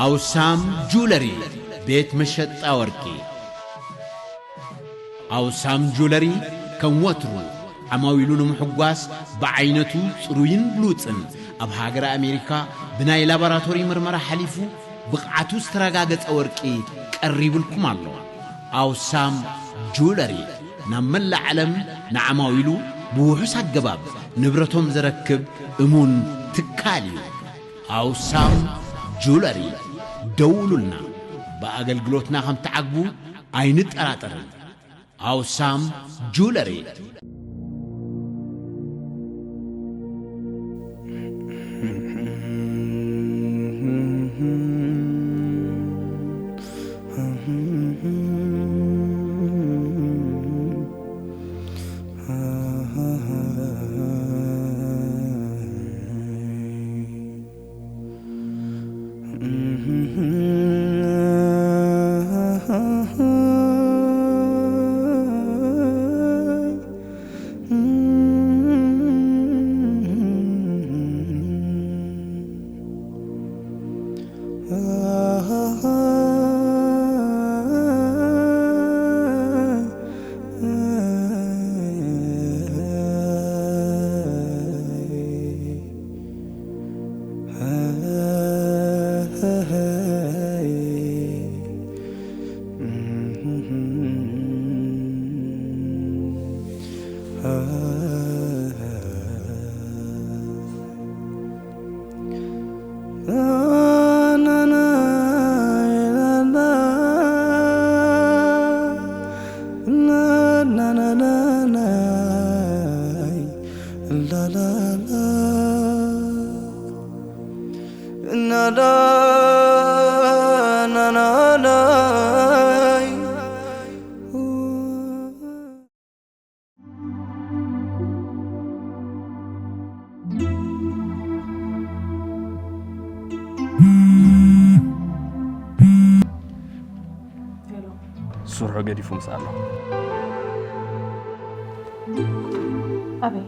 ኣውሳም ጁለሪ፣ ቤት መሸጣ ወርቂ። ኣውሳም ጁለሪ ከም ወትሩ ዓማዊሉ ንምሕጓስ ብዓይነቱ ጽሩይን ብሉጽን ኣብ ሃገረ ኣሜሪካ ብናይ ላቦራቶሪ ምርመራ ሓሊፉ ብቕዓቱ ዝተረጋገጸ ወርቂ ቀሪቡልኩም ኣሎ። ኣውሳም ጁለሪ ናብ መላእ ዓለም ንዓማዊሉ ብውሑስ ኣገባብ ንብረቶም ዘረክብ እሙን ትካል እዩ። ኣውሳም ጁለሪ፣ ደውሉልና። ብኣገልግሎትና ከም ትዓግቡ ኣይንጠራጠርን። ኣውሳም ጁለሪ። ሄሎ። ስርሑ ገዲፉ ምስ ኣሎ። ኣበይ?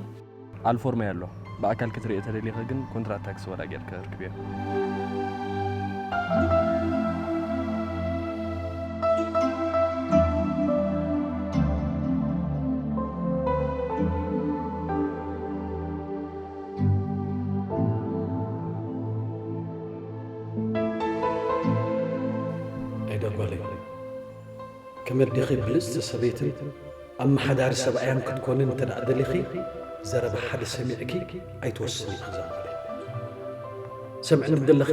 ኣልፎርማይ ኣሎ። ብኣካል ክትርእዮ ተደሊኺ ግን ኮንትራት ታክሲ ዋላ ጌርኪ ርክብዮ። ኣይዳ ጓለይ፣ ከም ኣዴኺ ብልጽቲ ሰበይትን ኣመሓዳሪ ሰብኣያን ክትኮኒ እንተ ደኣ ደሊኺ፣ ዘረባ ሓደ ሰሚዕኪ ኣይትወስኒ ኢኺ ዛጓለይ። ሰምዕኒ ዶ ኣለኺ?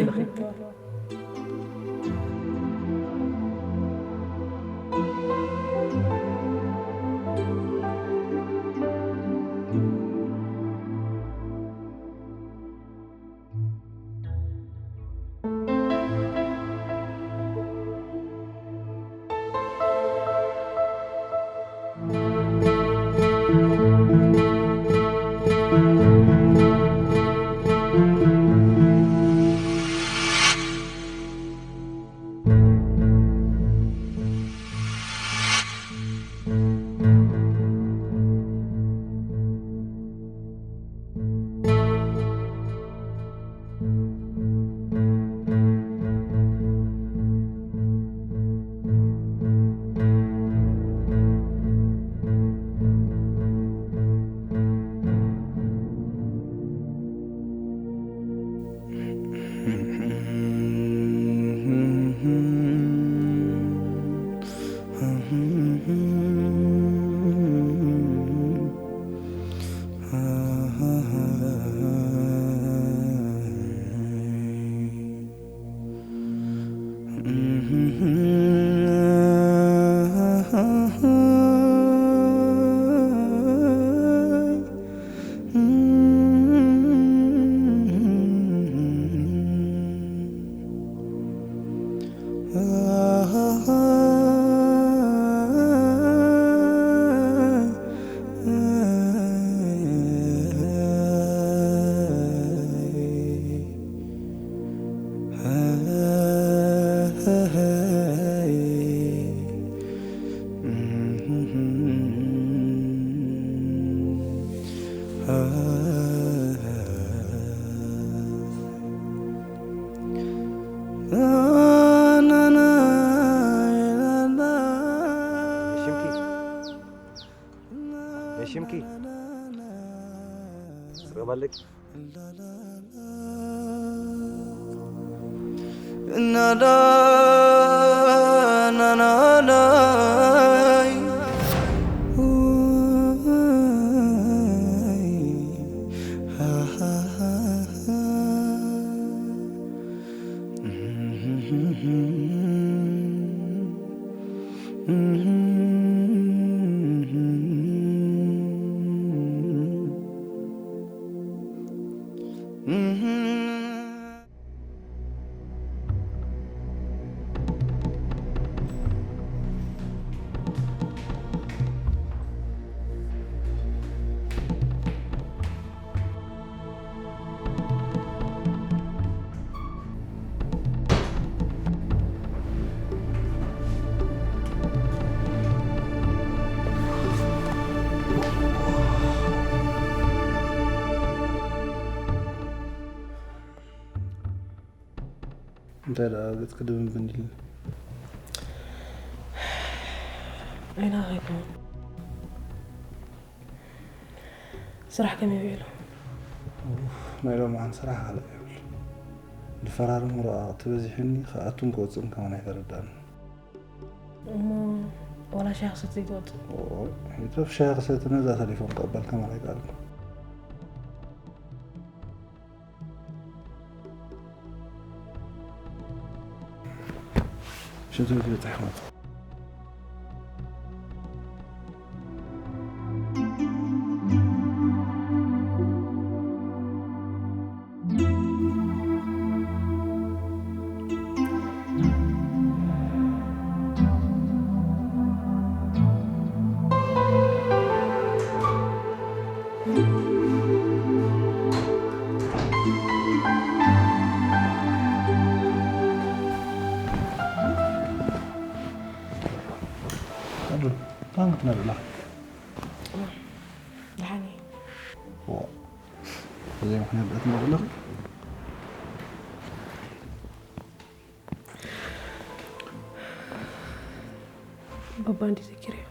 እንኪ፣ ስረባለኪ። እንታይ ደኣ ገጽኪ ድብንብን ኢልኒ? ዓይና ከይከውን። ስራሕ ከመይ ውዒሉ? ኡፍ፣ ናይ ሎምዓንቲ ስራሕ ካልእ የብሉን። ዝፈራርም ወረቓቕቲ በዚሑኒ፣ ክኣቱን ክወጽእን ከማን ኣይተረድኣንን። እሞ ዋላ ሻሂ ክሰቲ ዘይትወጽእ? ኦይ፣ ይትረፍ ሻሂ ክሰቲ ነዛ ተሌፎን ክቕበል ከማን ኣይከኣልኩን። ሽንቲ ቤት በጺሕኩም። ኣዱ፣ ታን ክትነብላ? ደሓን እየ። ዋ፣ ብዘይ ምኽንያት ደኣ ትነብላ? ባባ እንዲ ዘኪረዮ።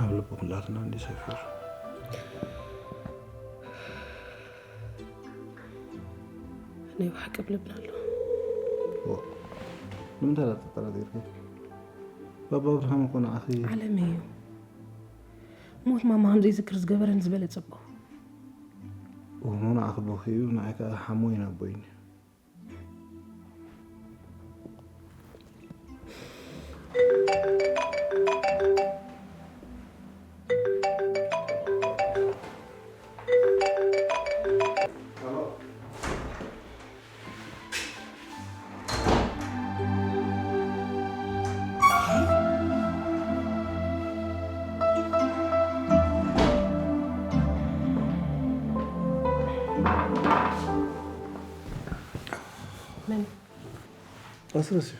ኣብ ልቢ ኩላትና እንዲ ሰፊሩ። ናይ ብሓቂ ኣብ ልብና ኣሎ። ዋ፣ ንምንታይ ደኣ ተጠራጢርኪ? ባባ ኣብርሃም እኮ ንዓኺ ዓለም እዩ። ሞት ማማ ከም ዘይዝክር ዝገበረን ዝበለጸ ኣቦ። እሞ ንዓኺ በኺዩ፣ ንዓይ ከኣ ሓሞይን ኣቦይን እዩ። መን? ኣስረስ እዩ።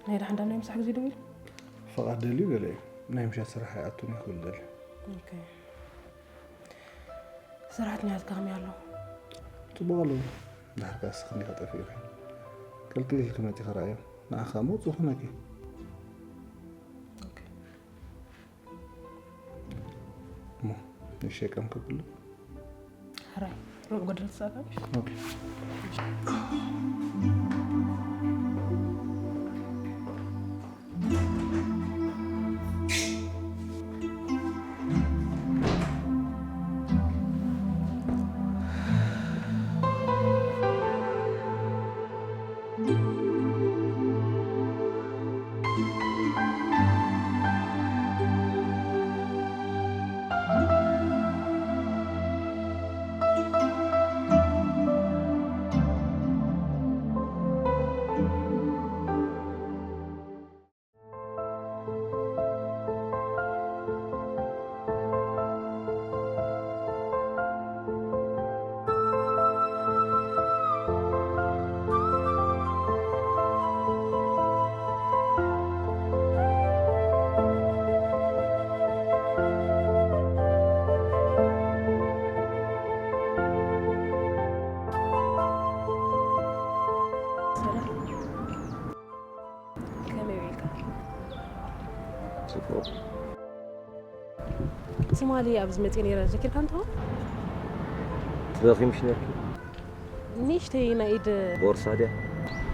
ናይ ደሓን ዳም ናይ ምሳሕ ግዜ ደው ኢሉ? ፍቓድ ደልዩ ገለ እዩ። ናይ ምሸት ስራሕ ኣይኣቱን እዩ ክብል ደልዩ። ኦኬ። ሰራሕተኛትካ ከመይ ኣሎ? ጽቡቕ ኣለዉ። ድሓር ከኣ እስኺ እንዲኻ ጠፊእኺ። ቅልቅል ኢልኪ መጺኺ ረኣዮም። ንዓኻ እሞ ጽቡቕ ኮነኪ። ኦኬ። እሞ ንእሽተይ ቀም ከብሉ። ሕራይ፣ ሩብ ጎደል ትሳቀም። ኦኬ። ትማሊ ኣብዚ መፅእ ነይረ፣ ዘኪርካ እንተኾን? ትበኺ ምሽ ነርኪ? ንእሽተይ ናይ ኢድ ቦርሳ ድያ?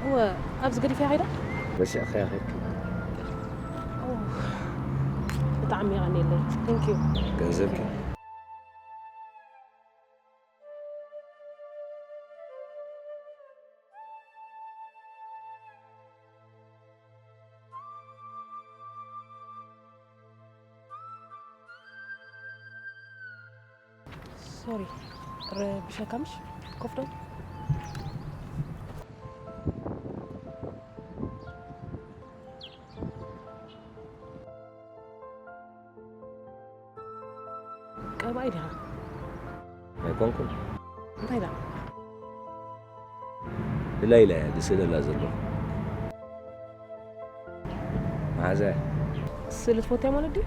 እወ፣ ኣብዚ ገዲፈያ ከይዳ? ረሲዕካያ ከይድኪ? ኦ፣ ብጣዕሚ የቐንየለይ። Thank you። ገንዘብኪ? ሶሪ፣ ረቢሸካ ምሽ? ኮፍ ዶ? ቀባይ ዲኻ? ኣይኮንኩን። እንታይ ደኣ? ንላይላ እያ ዝስእለላ ዘለኹ። መሓዛ እያ። ስእሊ ትፈትያ ማለት ድዩ?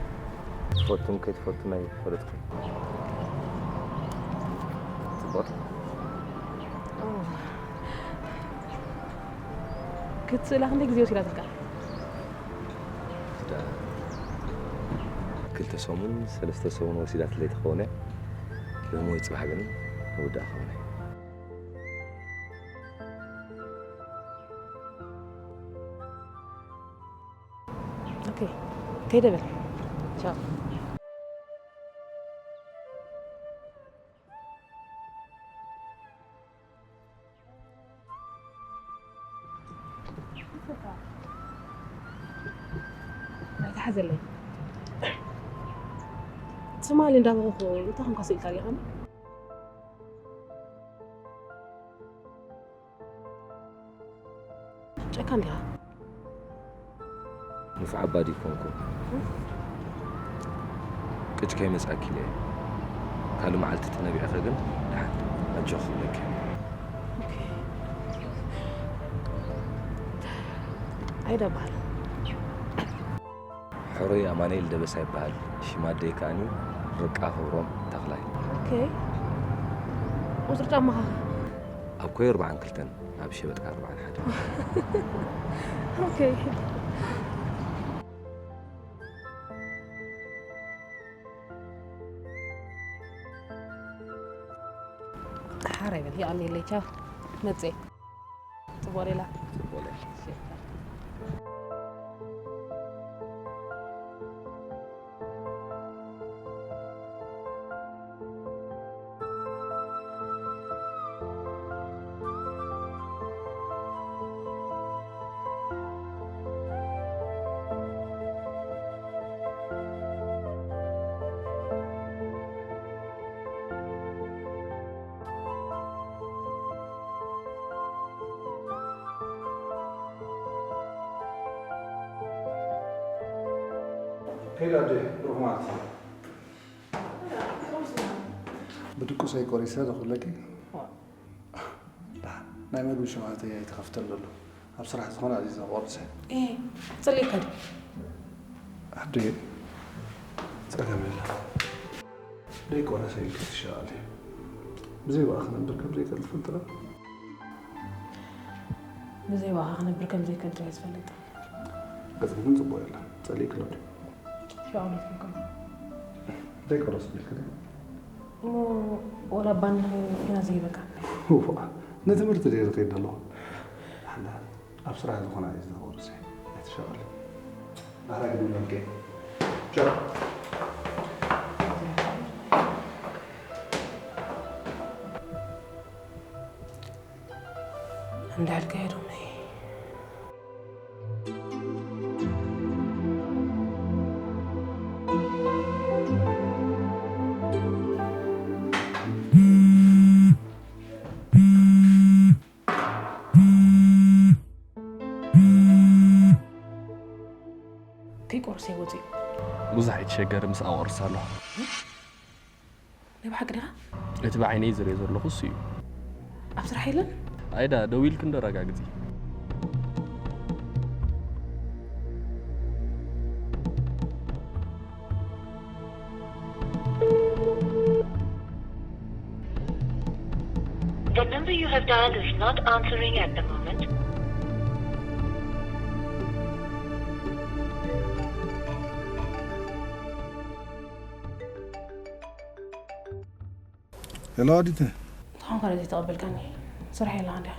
ትፈቱን ከይትፈቱን ኣይፈለጥኩን። ጽቡቕ። ኦ። ክትስእላ ክንደይ ግዜ ወሲዳትልካ? ወስዳ ክልተ ሰሙን፣ ሰለስተ ሰሙን ወሲዳትለይ ትኸውን እያ። ሎሚ ወይ ጽባሕ ግን ክውዳእ ክኸውን እየ። ኦኬ፣ ከይደ በል። ቻው። ኣይትሓዘለይ። ትማሊ እንዳበኹ እንታይ ኮንካ ስኢልካ ዲኻ? ጨካን ዲኻ? ንፉዕ ኣባ ድዩ ኮንኩ? ቅጭ ከይመጽኣኪ ኢለ እየ። ካልእ መዓልቲ ተነቢዕኺ ግን ደሓን ኣጆኺ ክብለኪ እየ። ኦኬ። ኣይዳ በሃል። ሕሩይ ኣማኑኤል ደበሳ ይበሃል። ሽም ኣደይ ከኣኒ ርብቃ ክብሮም ተኽላይ። ኦኬ። ቁጽሪ ጫማኻ? ኣብ ኮይ ኣርብዓን ክልተን፣ ኣብ ሸበጥካ ኣርብዓን ሓደን። ኦኬ። ሓራይ በል፣ የቐንየለይ፣ ቻው። መጽኤ። ጽቡቕ ሌላ። ጽቡቕ ሌላ። እሺ። ከይዳ ኣደ፣ ብሩኽ መዓልቲ። ብድቁሰይ ቆሪሰ ዶ ክብለኪ? ናይ መግቢ ሸውሃተይ ኣይተኸፍተን ዘሎ። ኣብ ስራሕ ዝኾነ ኣዚዘ ቆርሰ። ኤ፣ ክጽልየካ ድዩ? ኣደ፣ ጸገም የለን። ደይቆረሰ ኢልኪ ትሸቓሊ። ብዘይ ብኣኻ ክነብር ከም ዘይክእል ትፈልጢ ዶ? ብዘይ ብኣኻ ክነብር ከም ዘይክእል ጥራይ ዝፈልጥ። ገጽኪ ግን ጽቡቕ የለን። ጸሊእኪ ዶ? ሸቓሊ ትፈልጥ። ደይቆረሰ ኢልኪ ዶ? እሞ ወላ ባኒ ኪና ዘይበካ። ዋ፣ ንትምህርቲ ድየ ዝኸይድ ዘለኹ? ሓላ፣ ኣብ ስራሕ ዝኾነ እየ ዝነበሩ፣ ኣይትሸቐሊ። ናህራ ግድም ለምቄ። ቻው። እንዳልከ ሄዶም ነይ። ከይቆርሰ ይወፅእ። ብዙሕ ኣይትሸገር፣ ምስ ኣቆርስ ኣለኹ። ናይ ብሓቂ ዲኻ? እቲ ብዓይነይ ዝሪኦ ዘለኹ እሱ እዩ። ኣብ ስራሕ የለን? ኣይዳ፣ ደው ኢልኪ እንዶ ኣረጋግፂ። The number you have dialed is not answering at the moment. ሄሎ ኣዲተ። እንተኾንካ ነዚ ተቐበልካኒ፣ ስራሕ የላን ድያ?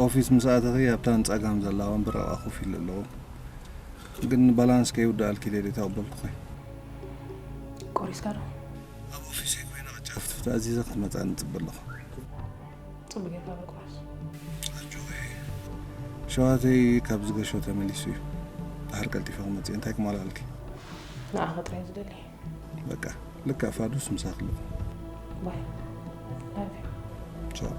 ኦፊስ ምስ ኣተኺ ኣብታ ንጸጋም ዘላ ወንበር ኣብኣ ኮፍ ኢለ ኣለኹ። ግን ባላንስ ከይውዳኣልኪ ኢለ ተቐበልኩኺ። ቆሪስካ ዶ? ኣብ ኦፊሰይ ኮይነ ቅጫፍትፍት ኣዚዘ ክትመጻ ንጽበ ኣለኹ። ጽቡቅ ጌርካ በል ቁራስ። ኣጆኺ። ሸዋተይ ካብ ዝገሾ ተመሊሱ እዩ። ድሓር ቀልጢፈ ክመጽእ እንታይ ክማልኣልኪ? ንዓኻ ጥራይ ዝደሊ። በቃ ልክዕ ፋዱስ ምሳኺ ኣለኹ። ባይ። ላቭ ዩ። ቻው።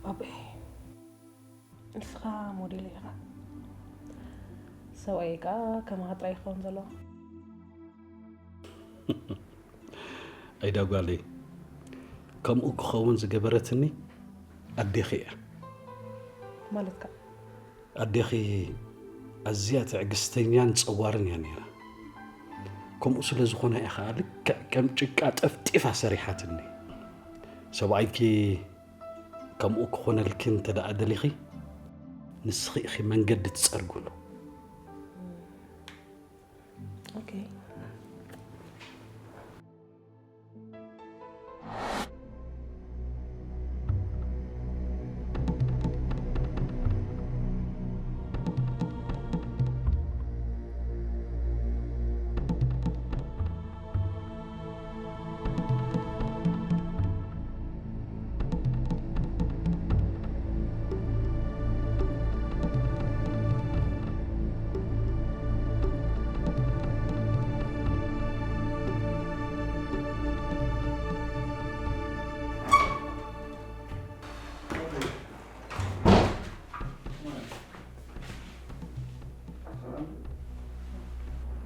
ባባይ፣ ንስኻ ሞዴል ኢኻ። ሰብኣይ ከኣ ከማኻ ጥራይ ይኸውን ዘለዎ። ኣይዳ ጓለይ፣ ከምኡ ክኸውን ዝገበረትኒ ኣዴኺ እያ። ማለትካ? ኣዴኺ ኣዝያ ትዕግስተኛን ጸዋርን እያ ነይራ። ከምኡ ስለ ዝኾነ እያ ኸኣ ልክዕ ከም ጭቃ ጠፍጢፋ ሰሪሓትኒ። ሰብኣይኪ ከምኡ ክኾነልኪ እንተ ደኣ ደሊኺ፣ ንስኺ ኢኺ መንገዲ ትጸርግሉ። ኦኬ።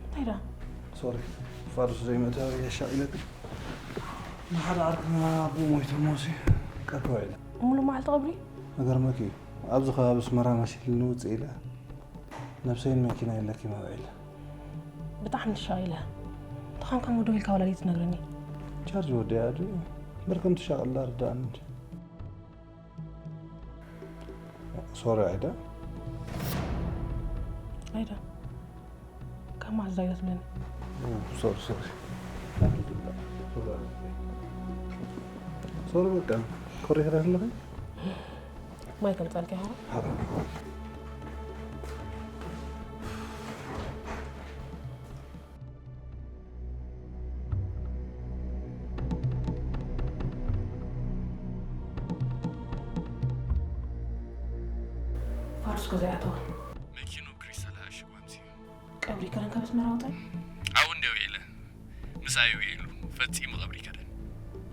እንታይ ደኣ? ሶሪ፣ ፋዱስ ዘይመእተዊ የሻቒለኒ። ንሓደ ዓርክና ኣቦኡ ሞይቱ ሞሲ ቀርቶ ውዒለ። ሙሉእ መዓልቲ ቀብሪ? መገርመኪ እዩ። ኣብዚ ከባቢ ኣስመራ መሲልኒ ውፅእ ኢለ ነብሰይን መኪና የለኪ መውዒል። ብጣዕሚ ትሻቕ ኢለ። ተኾንካ እሞ ደው ኢልካ ዋላ ዘይትነግረኒ? ቻርጅ ወዲኣ ድዩ? እምበር ከም ትሻቐላ ርዳእኒ እንጂ። ሶሪ ኣይዳ። ኣይዳ። ካብ መዓስ ዛይዳ ትብለኒ? ኦ፣ ሶሪ፣ ሶሪ። ሶሪ በቃ። ኮሪኽና ኣለኺ? ማይ ከምጻልካ ይኸውን? ፋርስ እኮ ዘይኣተወ። መኪኑ ክሪስታል ኣዕሺጉ ኣምሲዩ። ቀብሪ ከረን ካብ ኣስመራ ኣውጻይ? ኣብኡ እንድየ ውዒለ። ምሳይ ውዒሉ። ፈጺሙ ቀብሪ ከደን።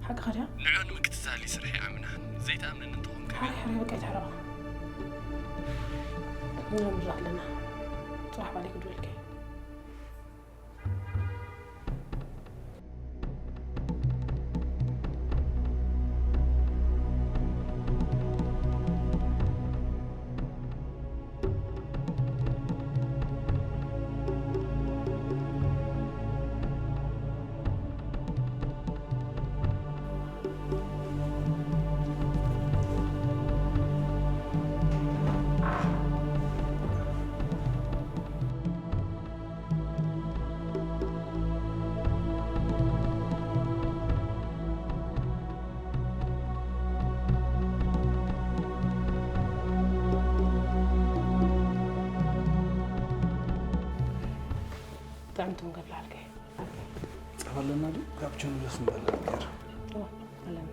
ሓቅኻ ድያ? ንዑ ንምክትታል እዩ ስርሐይ ኣምናን። ዘይትኣምነኒ እንተኾንካ። ሓራይ ሓራይ በቃ ይትሕረቕ። ንረምራ ኣለና። ጽባሕ ባዕለይ ክድወልካ እየ። ጥዕምቲ ምግብ ላልከ። ጸባ ኣለና ድዩ? ካፕቹኖ ደስ ምበለኒ ነይሩ። እወ፣ ኣለና።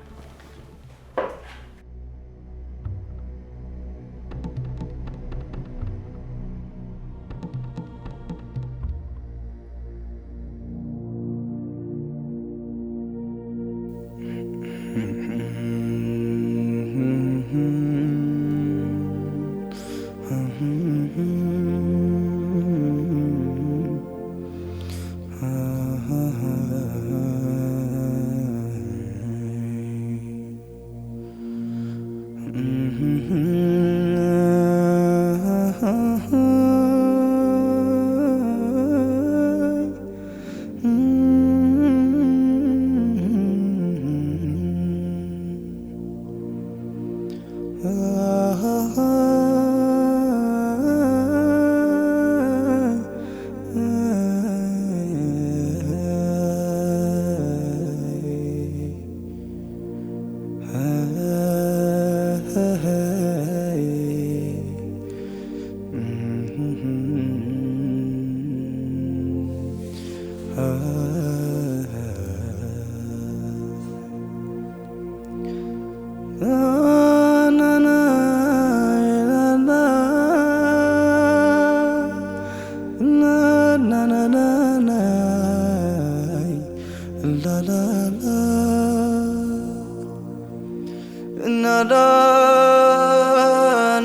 ናዳ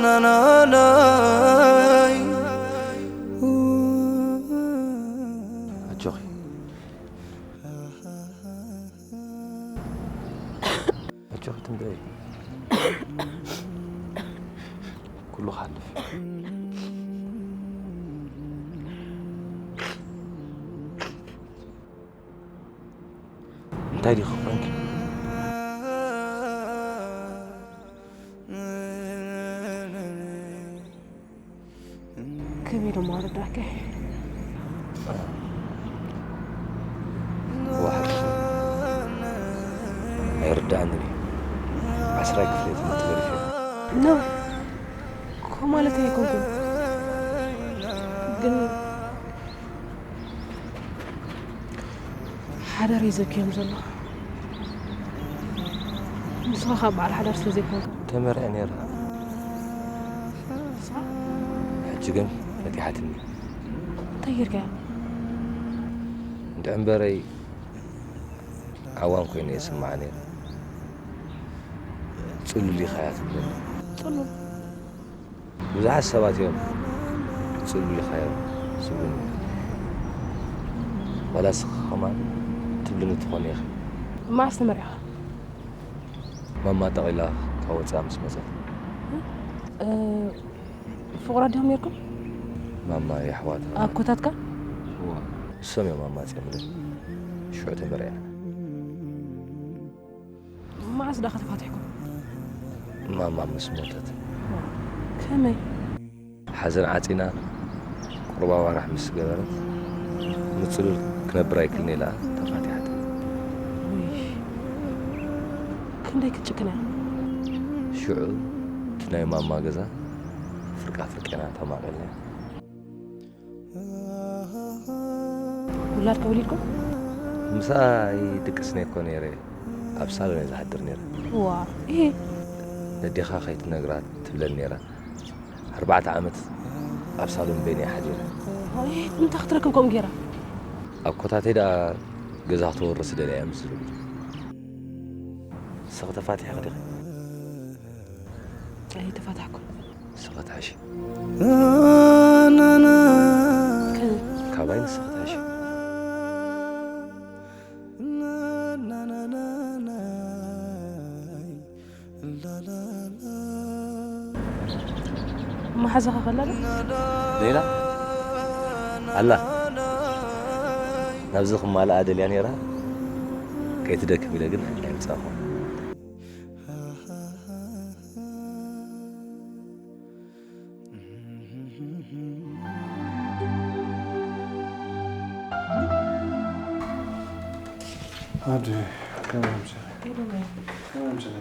ናናናይ ኣጆኺ ኣጆኺ ትንበይ ኩሉ ክሓልፍ። እንታይ ዲኺ ኮንኪ? ከመይ ደሞ ኣረዳእከ? ዋሕድ ኣይርዳእንን እዩ። ዓስራይ ክፍሊ ትምህርቲ ገዲፈ። ኖ፣ ከምኡ ማለት ኣይኮንኩን። ግን ሓዳር እዩ ዘብክዮም ዘሎ። ንስኻ ካብ በዓል ሓዳር ስለ ዘይኮንካ። ተመርዐ ነይረ። ሕጂ ግን ፈቲሓትኒ። እንታይ ጌርካያ? እንድዒ እምበረይ ዓዋን ኮይነ ይስምዓ ነይረ። ጽሉል ኢኻ እያ ትብለኒ። ጽሉል? ብዙሓት ሰባት እዮም ጽሉል ኢኻ እዮም ዝብሉኒ። ዋላ እስኺ ከማን ትብልኒ ትኾኒ ኢኺ። መዓስ ተመሪዕኻ? ማማ ጠቒላ ካብ ወጻ ምስ መጸት። እ፣ ፍቑራት ዲኹም ኔርኩም? ማማ የሕዋታ። ኣኮታትካ? እዋ፣ እሶም እዮም ኣማጺኦምለይ። ሽዑ ተመርዕና። መዓስ ዳኻ ተፋቲሕኩም? ማማ ምስ ሞተት። ከመይ? ሓዘን ዓጺና ቁሩብ ኣዋርሕ ምስ ገበረት፣ ምጽሉል ክነብር ኣይክልን ኢላ ተፋቲሓት። ውይ፣ ክንደይ ክትጭክን እያ። ሽዑ እቲ ናይ ማማ ገዛ ፍርቃ ፍርቄና ተማቒልና። ውላድከ ወሊድኩም? ምሳ ይድቅስ ነይኮ ነይረ፣ ኣብ ሳሎን እየ ዝሓድር ነይረ። ዋ፣ ይሄ ነዴኻ ከይትነግራ ትብለኒ ነይራ። ኣርባዕተ ዓመት ኣብ ሳሎን በይነይ ሓዲረ። እንታይ ክትረክብ ከምኡ ገይራ? ኣብ ኮታተይ ደኣ ገዛ ክትወርስ ደልያ እያ ምስ ዝብል። ንስኺ ተፋቲሕኺ ዲኺ? ኣይተፋታሕኩን። ንስኺ ትሕሺ። ከ- ካባይ ንስኺ ትሕሺ። መሓዛኻ ከላ ዶ? ሌላ ኣላ ናብዚ ክማልኣ ደልያ ነይራ ከይትደክም ኢለ ግን ኣይምጻኹ። ኣደ ከመይ ኣምሲኺ? ከመይ ኣምሲኺ?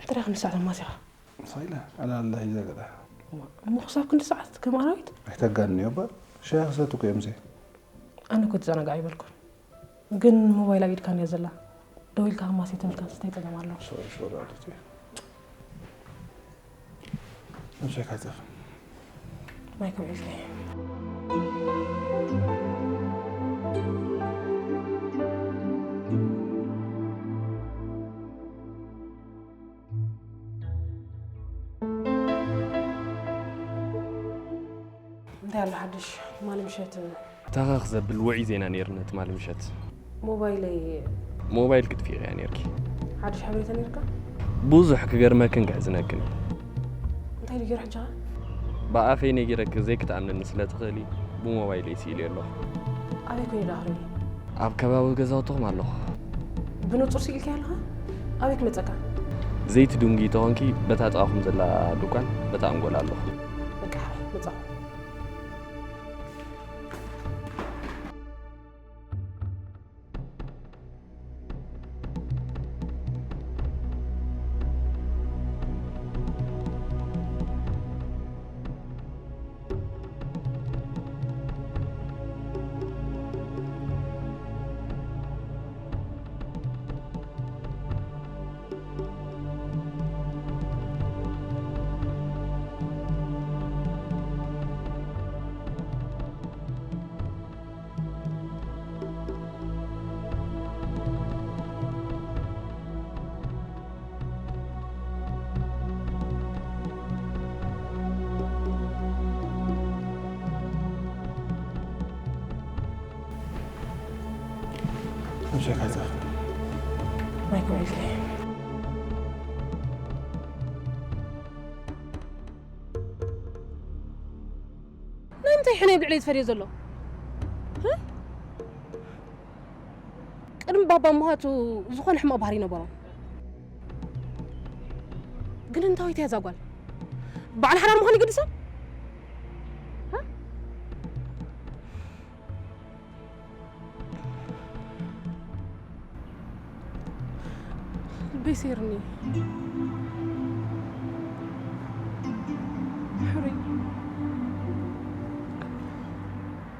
እንታይ ዳኣ ክንዲ ሰዓት ኣማሲኻ? ሳይላ ኣላላ ሂዛ ገዳ እሞ ክሳብ ክንዲ ሰዓት ከም ኣራዊት? ኣይተጋንንዮ እባ። ሻሂ ክሰቲ እኮ እዮም ዘይ ኣነ እኮ ትዘናጋዕ ኣይበልኩን። ግን ሞባይል ኣብ ኢድካ እንድያ ዘላ። ደዊልካ ከማሲ ትምህርካ እንታይ ጸገም ኣለዎ? ሶሪ ሶሪ ኣሉቲ። ነብሰይ ካይጸፍ። ማይ ከም ሒዝለይ። እንታይ ኣሎ ሓድሽ? ማል ምሸት ታኸኽ ዘብል ውዑይ ዜና ነይርና ትማሊ ምሸት። ሞባይለይ ሞባይል ክትፊቕ እያ ነይርኪ። ሓድሽ ሓበሬታ ነይርካ? ብዙሕ ክገርመክን ከሕዝነክን እዩ። እንታይ ድዩ ገይሩ ሕጂ ኸ? ብኣፈይ ነጊረኪ ዘይክትኣምንኒ ስለ ትኽእሊ ብሞባይለይ ስኢለዮ ኣለኹ። ኣበይ ኮይኑ ደኣ ክርኢ? ኣብ ከባቢ ገዛውትኹም ኣለኹ። ብንጹር ስኢልካዮ ኣለኻ? ኣበይ ክመጸካ? ዘይትድንጉዪ ተኾንኪ በታ ጥቓኹም ዘላ ድኳን በታ ኣንጎላ ኣለኹ። በቃ መጻኹ። ምሸካ ጻፍ ማይክሮ ይፍለ ንምንታይ ሕነ ብልዕለይ ዝፈርዮ ዘሎ? እ? ቅድሚ ባባ ምዃቱ ዝኾነ ሕማቕ ባህሪ ነበሮ። ግን እንታወይቲ እያ እዛ ጓል? በዓል ሓዳር ምዃን ይግድሳ? እ? ልበይ ሰይርኒ። ሕሩይ።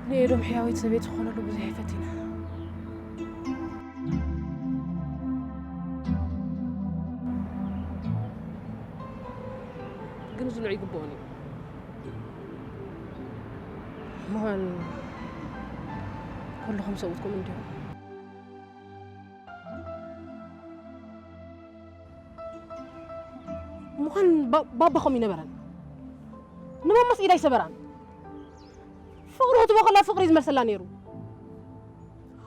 ንኤዶም ሕያወይቲ ሰበይቲ ዝኾነሉ ብዙሕ ይፈቲና። ግን ዝንዑ ይግብኦን እዩ። ምዃን ኩልኹም ሰብኡትኩም እንዲኹም። ምዃን ባ- ባባ ከምኡ ይነበረን። ንማማስ ኢዳ ይሰበራን። ፍቕሪ ክትቦ ከላ ፍቕሪ ዝመልሰላ ነይሩ።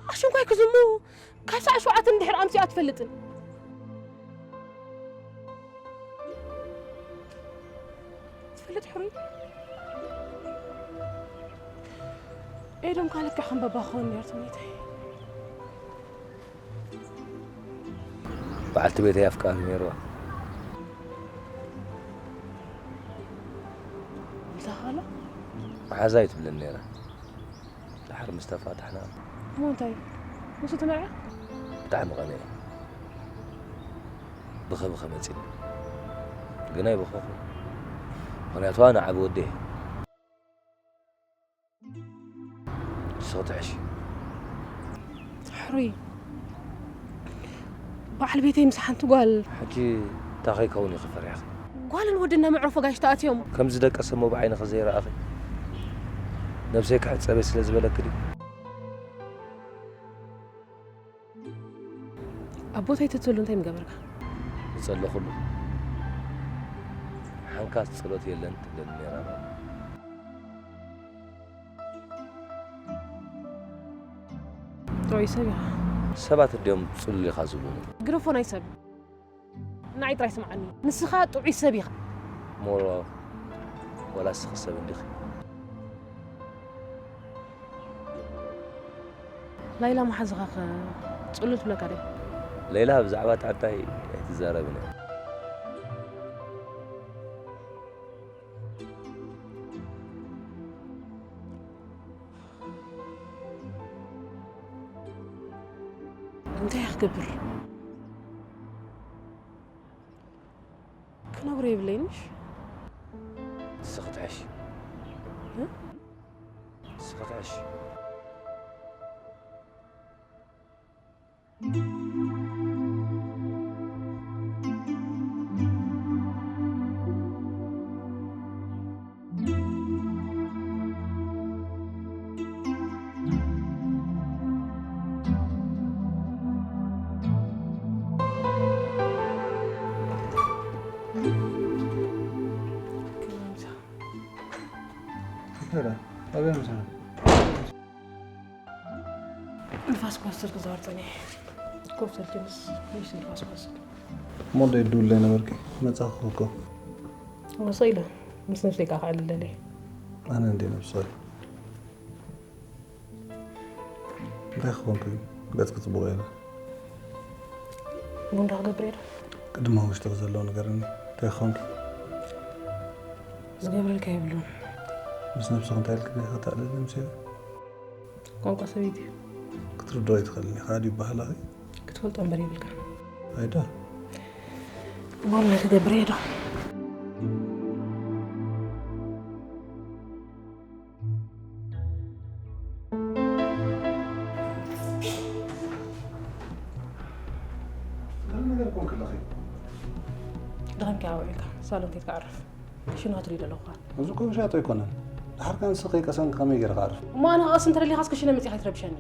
ኣሽንኳይ ክዝሙ ካብ ሰዓት ሸውዓተ እንድሕር ኣምሲኣ ትፈልጥን። ትፈልጥ ሕሩይ ኤዶም ካልካ ከም ባባ ክኸውን ነርቶ መይታይ በዓልቲ ቤተይ ኣፍቃሪ ነይርዋ። እንታይ ካሎ መሓዛይ ትብለኒ ነይራ። ድሓር ምስ ተፋታሕና እሞ እንታይ ምስ ተመርዐ ብጣዕሚ ቀነ እየ። ብኸ ብኸ መፂኒ ግን ኣይበኸኹ። ምኽንያቱ ኣነ ዓብ ወደ እየ። ንስኺ ትሕሺ። ሕሩይ በዓል ቤተይ ምስ ሓንቲ ጓል ሕጂ እንታይ ከይከውን ኢኺ ፈሪሕኺ? ጓልን ወድና መዕረፎ ጋሽ ተኣትዮም። ከምዚ ደቀሰ እሞ ብዓይንኺ ዘይረኣኺ? ነብሰይ ክሕጸበ ስለ ዝበለኪ ድዩ? ኣብ ቦታይ ተትህሉ እንታይ ምገበርካ? ዝጸለኹሉ ሓንካስ ጸሎት የለን ትብለኒ ነይራ ማማ። ጥዑይ ሰብ ኢኻ። ሰባት እንድዮም ጽሉል ኢኻ ዝብሉኒ። ግደፎ ናይ ሰብ ንዓይ ጥራይ ስምዓኒ። ንስኻ ጥዑይ ሰብ ኢኻ። ሞሮ ወላ ንስኺ ሰብ እንዲኺ። ላይላ መሓዝኻ ኸ ጽሉል ትብለካ ድያ? ሌላ ብዛዕባ ጣንታይ ኣይትዛረብን እያ። እንታይ እየ ክገብር? ክነብሮ የብለይንሽ። ንስኺ ትሕሺ። እ? ንስኺ ትሕሺ። ይፈራ ኣበይ ምሳና ንፋስ ክወስድ ክዛወር ጸኒሐ። ኮፍ ተልኪንስ ፕሊስ ንፋስ ክወስድ። እሞ ደይ ድውል ዘይነበርኪ መጻኺ እኮ። ወሰ ኢለ ምስ ነፍሰይ ጋር ክዕልል ደልየ። ኣነ እንዴ ነብሰይ እንታይ ክኾንኩ እዩ? ገጽ ክጽቡቕ የለ። ቡንዳ ክገብር እየ ዶ? ቅድሚ ውሽጥኺ ዘለዉ ንገርኒ። እንታይ ክኾንኪ? ዝገብረልካ የብሉን። ምስ ነብስኺ እንታይ ኢልኪ ዲኺ ተዕልሊ ምስ ቋንቋ ሰበይቲ እዩ። ክትርድኦ ኣይትኽእልን ኢኻ ድዩ ባህላኺ? ክትፈልጦ እምበር የብልካ። ኣይዳ። እሞ እንታይ ክገብር እየ ዶ? ገለ ነገር ኮንክ ኣለኺ። ድኸምኪ ኣውዒልካ ሳሎን ከይትካ ዓርፍ። ሽኑ ክትርኢ ዘለኹ። እዚ እኮ ውሻጦ ኣይኮነን። ድሓር ከ ንስኺ ከይቀሰንኪ ከመይ ገይረ ክዓርፍ? እሞ ኣነ ክቐስን እንተደሊኻ እስከ ሽነ መጺኻ ኣይትረብሸኒ።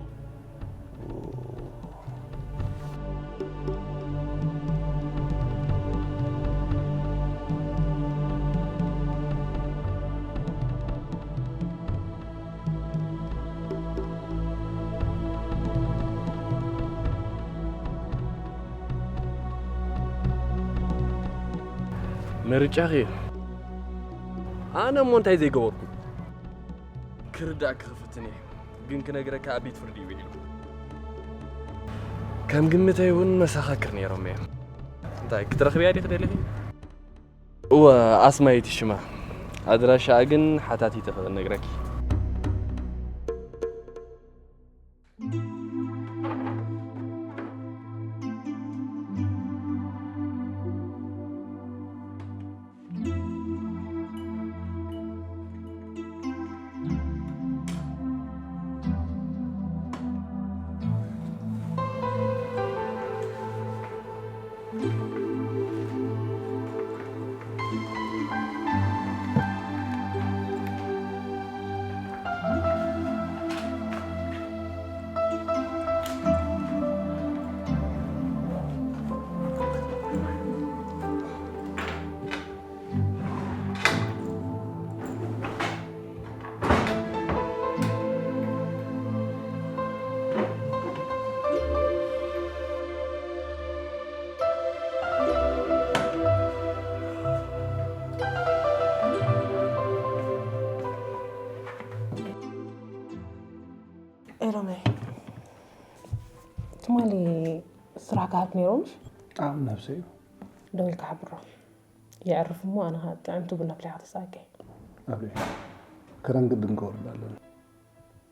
ምርጫኺ እዩ። ኣነ እሞ እንታይ ዘይገበርኩ? ክርዳእ ክኽፍትን እየ፣ ግን ክነግረካ ኣብ ቤት ፍርዲ እዩ ውዒሉ። ከም ግምተይ እውን መሰኻክር ነይሮም እዮም። እንታይ ክትረኽብያ ዲኺ ደሊኺ? እወ፣ ኣስማይቲ ሽማ። ኣድራሻኣ ግን ሓታቲተ ክነግረኪ። ኤሎመይ፣ ትማሊ ስራሕ ክሃልክ ነይሮምሽ? ኣብ ነብሰይ እዩ። ደው ኢልካ ሓብሮ። የዕርፍ እሞ ኣነ ኸኣ ጥዕምቲ ቡና ኣፍሊሓ ክተስኣከ። ኣብሪ፣ ከረን ግድን ክወርድ ኣለኒ።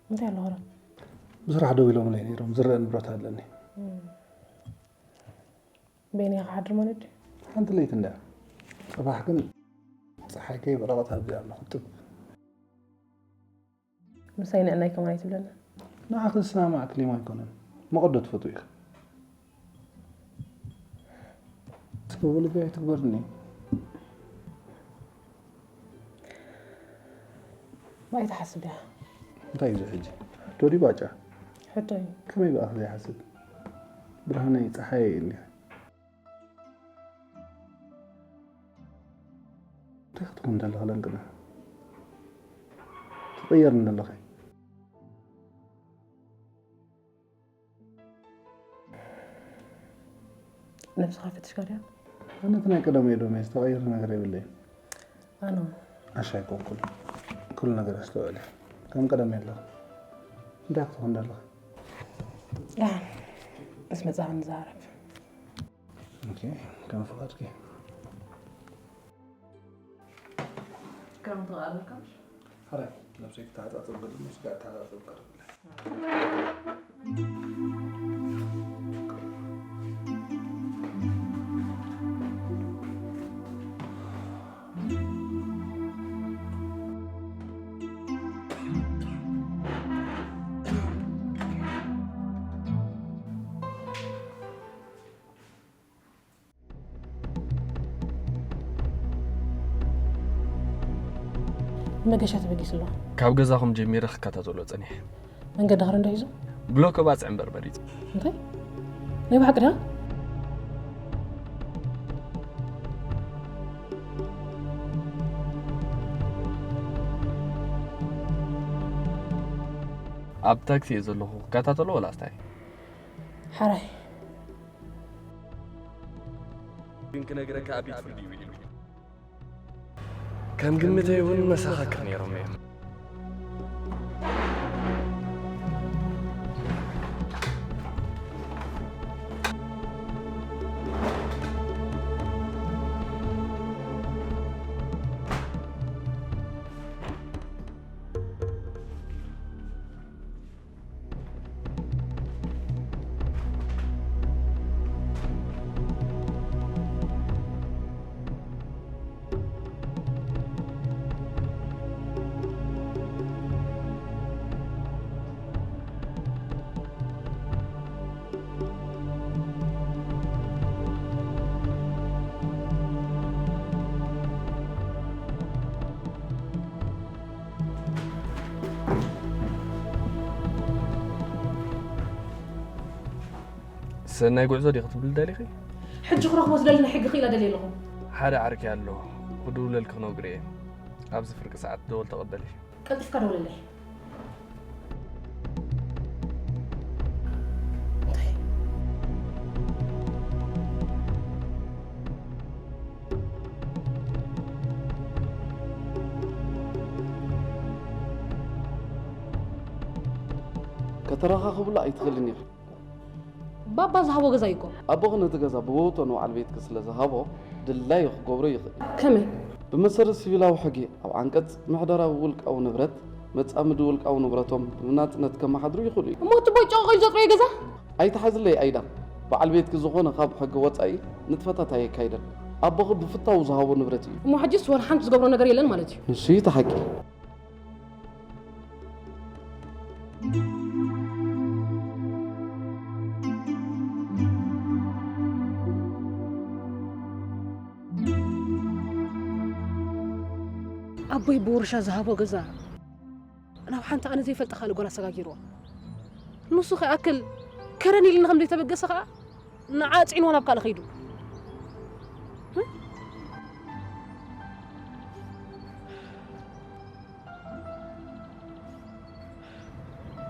እንታይ ኣሎ ኸረን? ብስራሕ ደው ኢሎምለይ ነይሮም፣ ዝረአ ንብረት ኣለኒ። እም። በይነይ ክሓድር ማለት ድዩ? ሓንቲ ለይቲ እንድያ። ጽባሕ ግን ጸሓይ ከይበረቐት ኣብዚኣ ኣለኹ፣ ጥብ። ምሳይ ንዕናይ ከማን ኣይትብለና። ንዓኺ ዝሰማማዕ ክሊማ ኣይኮነን። መቐዶ ትፈትዊ ኢኺ። ትብሉ ቢያ ኣይትግበርኒ። ባይ ትሓስብ ዲኻ? እንታይ እዩ እዚ ሕጂ? ዶ ድዩ ባጫ? ሕቶ እዩ። ከመይ ብኣኺ ዘይሓስብ? ብርሃነይ፣ ጸሓየይ እንዲኻ። እንታይ ክትኮን ዘለኺ ለንቅነ? ትቕየርኒ ዘለኺ። ነብስኻ ፈቲሽካ ድያ? ኣነ እቲ ናይ ቀደም እየ ዶሜ፣ ዝተቐየረ ነገር የብለይን። ኣነ እውን። ዓሻ ኣይኮንኩን። ኩሉ ነገር ኣስተውዕለ። ከም ቀደም የለኹ። እንታይ ክትኾን ዘለኺ? ደሓን። ምስ መጻኻ ንዛረብ። ኦኬ፣ ከም ፍቓድኪ። ክረምቲ ክኣርበካ ምሽ? ሕራይ፣ ነብሰይ ክተሓጻጸብ ገለ፣ ስጋ ክተሓጻጸብ ቀርብለ። መገሻ ተበጊሱ ኣሎ። ካብ ገዛኹም ጀሚረ ክከታተሎ ጸኒሐ። መንገዲ ኸረ እንዶ ሒዙ? ብሎክ ባጽዕ እምበር መሪጹ። እንታይ? ናይ ብሓቂ ድያ? ኣብ ታክሲ እየ ዘለኹ፣ ክከታተሎ ወላ ኣስታይ? ሓራይ። ግን ክነግረካ ኣብ ቤት ፍርዲ እዩ ውዒሉ። ከም ግምተይ እውን መሰኻክር ነይሮም እዮም። ሰናይ ጉዕዞ ዲኺ ትብሊ ደሊኺ? ሕጂ ክረኽቦ ዝደሊ ናይ ሕጊ ክኢላ ደልየ ኣለኹ። ሓደ ዓርኪ ኣሎ፣ ክድውለልኪ ክነግሮ እየ። ኣብዚ ፍርቂ ሰዓት ደወል ተቐበሊ። ቀልጢፍካ ደውለለይ። እንታይ? ከተረኻኽብሉ ኣይትኽእልን ኢኺ። ባባ ዝሃቦ ገዛ እዩ እኮ። ኣቦኺ ነቲ ገዛ ብውህብቶ ንበዓል ቤትኪ ስለ ዝሃቦ፣ ድላዩ ክገብሮ ይኽእል። ከመይ? ብመሰረት ሲቪላዊ ሕጊ፣ ኣብ ዓንቀጽ ምሕደራ ውልቃዊ ንብረት፣ መጻምዲ ውልቃዊ ንብረቶም ብናጽነት ከመሓድሩ ይኽእሉ እዮም። እሞ እቲ ቦይ ጨቕቒሉ ዘጥረዮ ገዛ? ኣይትሓዝለይ ኣይዳ። በዓል ቤትኪ ዝኾነ ካብ ሕጊ ወጻኢ ንጥፈታት ኣየካይደን። ኣቦኺ ብፍታው ዝሃቦ ንብረት እዩ። እሞ ሕጂስ ወላ ሓንቲ ዝገብሮ ነገር የለን ማለት እዩ? ንሱ እዩ እቲ ሓቂ። ኣቦይ ብውርሻ ዝሃቦ ገዛ ናብ ሓንቲ ኣነ ዘይፈልጣ ካልእ ጓል ኣሰጋጊርዋ። ንሱ ከይኣክል ከረን ኢሉኒ ከም ዘይተበገሰ ከኣ ንዓ ኣጽዒንዎ ናብ ካልእ ከይዱ።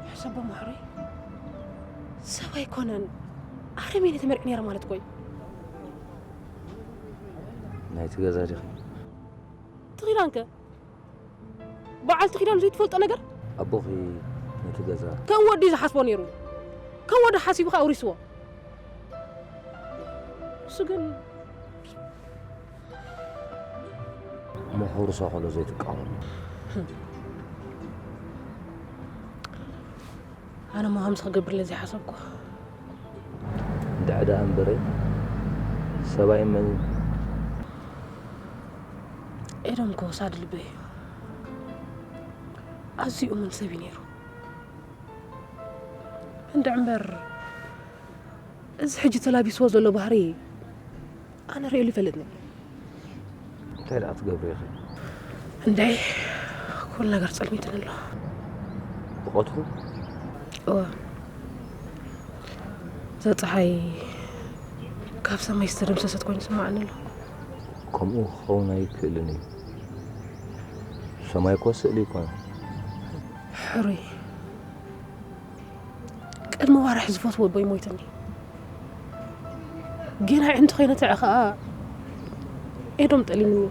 ሕሰቦ ማሕረይ ሰብ ኣይኮነን። ኣረሜን ተመርዒ ነይረ ማለት ኮይ። ናይቲ ገዛ ዲኺ? ትኺዳንከ? በዓልቲ ኪዳን ዘይትፈልጦ ነገር? ኣቦኺ ነቲ ገዛ ከም ወዲ ዝሓስቦ ነይሩ። ከም ወዲ ሓሲቡ ከኣ ኣውሪስዎ። እሱ ግን እሞ ከውርሶ ከሎ ዘይትቃወሙ። ኣነ እሞ ከምዚ ክገብር ኢለ ዘይሓሰብኩ። እንድዒ ደኣ እምበረይ ሰብኣይ መን እዩ? ኤዶም እኮ ወሳዲ ልበይ እዩ። ኣዝዩ እሙን ሰብ እዩ ነይሩ። እንድዒ እምበር እዚ ሕጂ ተላቢስዎ ዘሎ ባህሪ ኣነ ርእየሉ ይፈልጥኒ። እንታይ ደኣ ትገብሪ ኢኺ? እንድዒ ኩሉ ነገር ጸልሚትኒ ኣሎ። ብቐትሩ? እወ። እዛ ጸሓይ ካብ ሰማይ ዝተደምሰሰት ኮይኑ ይስምዓኒ ኣሎ። ከምኡ ክኸውን ኣይክእልን እዩ። ሰማይ እኮ ስእሊ ኣይኮነን። ሕሩይ። ቅድሚ ዋርሕ ዝፈትዎ ኣቦይ ሞይትኒ። ጌና ኣዒንቲ ኮይነ ተዐ ኸኣ ኤዶም ጠሊምኒ።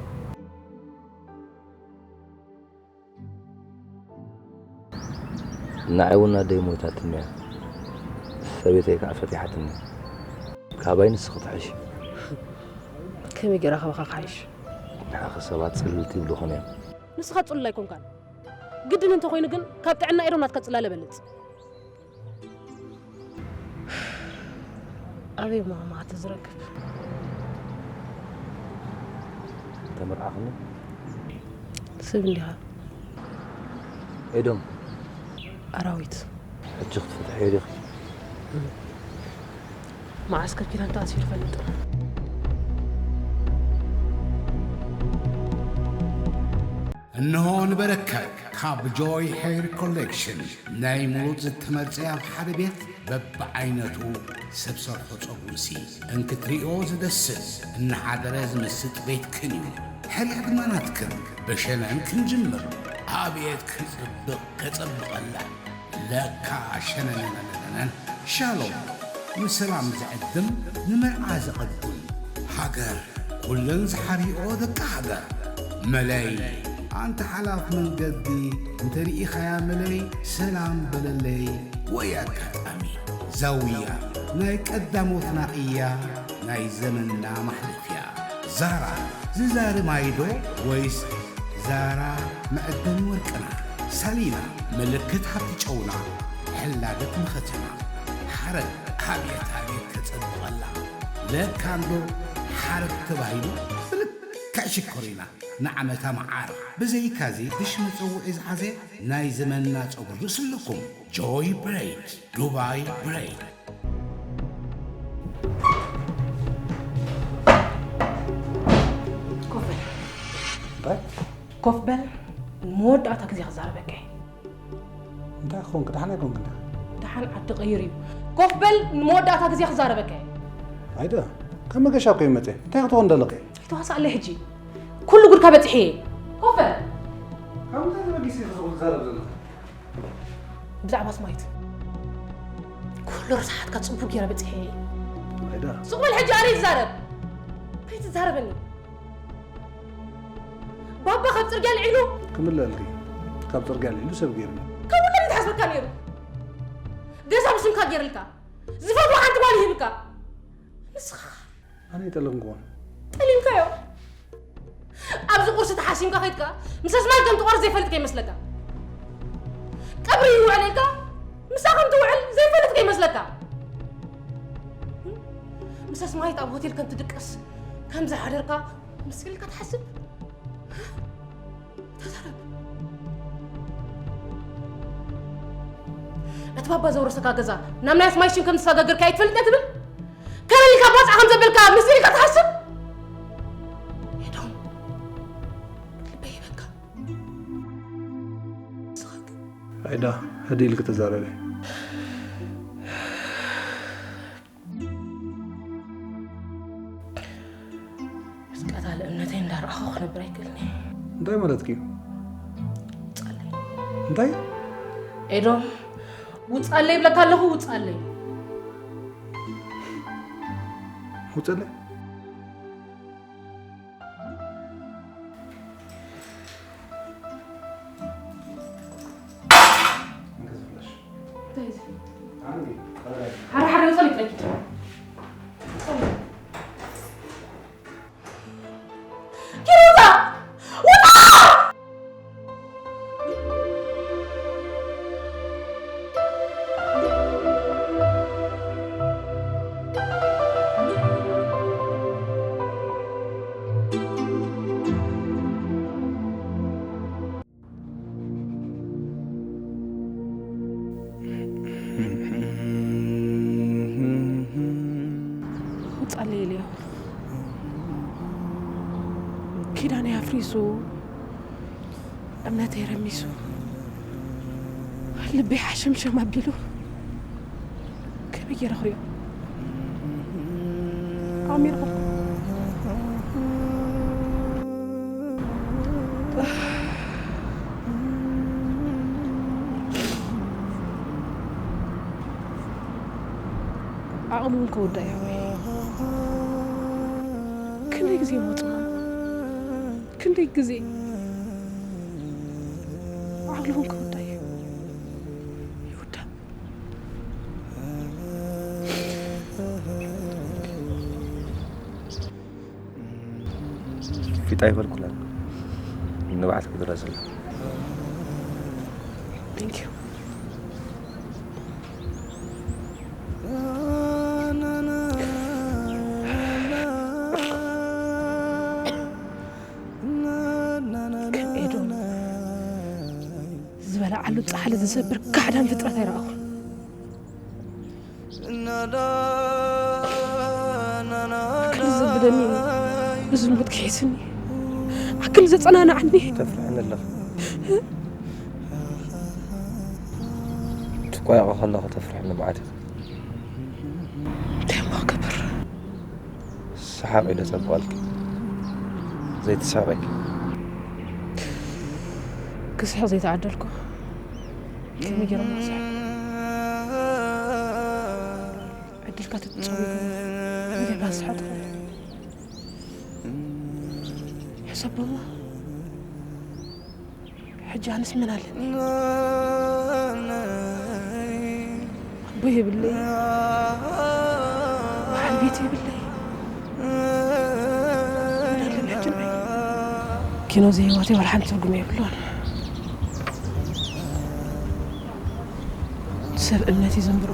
ንዓይ እውን ኣደይ ሞይታትኒ እያ። ሰበይተይ ከዓ ፈቲሓትኒ። ካባይ ንስኺ ትሕሺ። ከመይ ገይረ ካባኻ ክሓይሽ? ንዓኺ ሰባት ጽልልቲ ይብሉኽን እዮም። ንስኻ ጽሉል ኣይኮንካን። ግድን እንተኾይኑ ግን ካብ ጥዕና ኤዶም ናትካ ጽላለ በልጽ። ኣበይ እሞ ከማኻ ተዝረክብ? ተመርዓኽኒ? ሰብ እንዲኻ። ኤዶም። ኣራዊት። ሕጂ ክትፍትሕዮ ዲኺ? መዓስ ከኪዳን ተኣሲሩ ይፈልጥ። እንሆ ንበረከት ካብ ጆይ ሄር ኮሌክሽን ናይ ሙሉእ ዝተመርጸ ኣብ ሓደ ቤት በብዓይነቱ ሰብ ሰርሖ ጸጉርሲ እንክትሪኦ ዝደስስ እናሓደረ ዝምስጥ ቤትክን እዩ። ሕርያ ድማ ናትክን። ብሸነን ክንጅምር። ኣቤት ክጽብቕ ከጸብቐላ። ለካ ሸነነነነነን ሻሎም ንሰላም ዝዕድም ንመርዓ ዘቐድም ሃገር ኩለን ዝሓርይኦ ደቂ ሃገር መለይ ኣንታ ሓላፍ መንገዲ እንተርኢኻያ መለይ ሰላም በለለይ ወይ ኣጋጣሚ ዛውያ ናይ ቀዳሞትና እያ ናይ ዘመንና ማሕለፍያ ዛራ ዝዛሪ ማይዶ ወይስ ዛራ መዐደኒ ወርቅና ሳሊና ምልክት ሃብቲ ጨውና ሕላገት መኸተና ሓረግ ኣብየት ኣብየት ከጸብቐላ ለካ እንዶ ሓረግ ተባሂሉ ብልክዕ ሽኮሪና ንዓመታ መዓር ብዘይካዚ ብሽ መጸውዒ ዝሓዘ ናይ ዘመንና ጸጉሪ ርእሲ ኣለኩም ጆይ ብሬድ ዱባይ ብሬድ ኮፍ በል እንታይ ኮፍ በል ንመወዳእታ ግዜ ክዛረበካ እየ እንታይ ክኾንክ ደሓን ኣይኮንክ እንዳ ደሓን ዓዲ ቀይር እዩ ኮፍ በል ንመወዳእታ ግዜ ክዛረበካ እየ ኣይደ ካብ መገሻ እኮ ይመፀ እንታይ ክትኾን ደለኽ ኣይተዋሳእለይ ሕጂ ኩሉ ጉድካ በፂሐ እየ ኮፍ በል ካብ ምንታይ ተበጊሰ ኢኺ ዝኹሉ ትዛረብ ዘለኺ ብዛዕባ ስማይት ኩሉ ረሳሓትካ ጽቡቅ ገይረ በጺሐ እየ። ኣይዳ። ስቕ በል ሕጂ ኣነ ይዛረብ። እንታይ ትዛረበኒ? ባባ ካብ ጽርግያ ልዒሉ ክምለልኪ ካብ ጽርግያ ልዒሉ ሰብ ገይርኒ። ከምኡ ከ ትሓስበካ ነይሩ? ካ ጌርልካ ዝፈትዋ ሓንቲ ጓል ይህብካ። ንስኻ ኣነ ይጠለምክዎ። ጠሊምካዮ። ኣብዚ ቁርሲ ተሓሲምካ ከይድካ ምስ ኣስማይ ከም ትቆርስ ዘይፈልጥ ከይመስለካ። ቀብሪ ይውዕል ኢልካ ምሳ ከም ትውዕል ዘይፈልጥ ከይመስለካ። ምስ ኣስማይት ኣብ ሆቴል ከም ትድቅስ ከም ዝሓደርካ ምስ ኢልካ ትሓስብ። ተዛረብ። እቲ ባባ ዘውረሰካ ገዛ ናብ ናይ ኣስማይ ሽም ከም ዝሰጋገርካ ኣይትፈልጥ እያ ትብል? ከመይ ኢልካ ባጽዓ ከም ዘበልካ ምስ ኢልካ ትሓስብ? ኤዶም፣ ልበይ ይበካ። ንስኻ ግን ኣይዳ፣ ህድእ ኢልኪ ተዛረቢ። ምስ ቀታሊ እምነተይ እንዳረኣኹ ክነብር ኣይክእልን እየ። እንታይ ማለትኪ እዩ? ውጻለይ። እንታይ? ኤዶም፣ ውጻለይ ይብለካ ኣለኹ፣ ውጻለይ። ውጸለይ? እንታይ እዚ? ሓረ ሓረ ውጸለይ ጥራይ ኪድ። ኪድ ውጻ! ውጻ! ውጻለይ ኢለዮ። ኪዳነይ ኣፍሪሱ፣ እምነተይ ረሚሱ፣ ልበይ ሓሸምሸም ኣቢሉ፣ ከመይ ገይረ ክሪኦ? ኣሚርኩ። ዓቕሉ እውን ከወዳ እየ። ክንደይ ግዜ ሞጽና? ክንደይ ግዜ? ዓቕሉ እውን ከወዳ እየ። ይወዳ። ፊጣ ይበልኩላ። ንባዕልኪ ድረስላ። Thank you። ከም ኤዶም ዝበልዓሉ ጻሕሊ ዝሰብር ካሕዳም ፍጥረት ኣይረኣኹን። ኣክል ዘብደኒ፣ ብዝሙት ክሒስኒ፣ ኣክል ዘጸናንዓኒ። ተፍርሕኒ ኣለኺ። ትቋየቒ ከለኺ ተፍርሕኒ መዓት ኢኺ። እንታይ እሞ ክገብር? ሰሓቕ ኢለ ጸብቐልኪ። ዘይትስሕቒ። ክስሕቕ ዘይተዓደልኩ። ከመይ ገይረ እሞ ክስሕቕ? ዕድልካ ተተጸዊዱ፣ ብሌባ ዝስሕቕ። ሕሰቦ እሞ። ሕጂ ኣነስ መን ኣለኒ? ኣቦ የብለይ፣ በዓል ቤት የብለይ። መን ኣለኒ ሕጂ ንዓይ? ኪኖ ዘይህይወተይ ዋላ ሓንቲ ትርጉም የብሉን። ሰብ እምነት እዩ ዘንብሮ።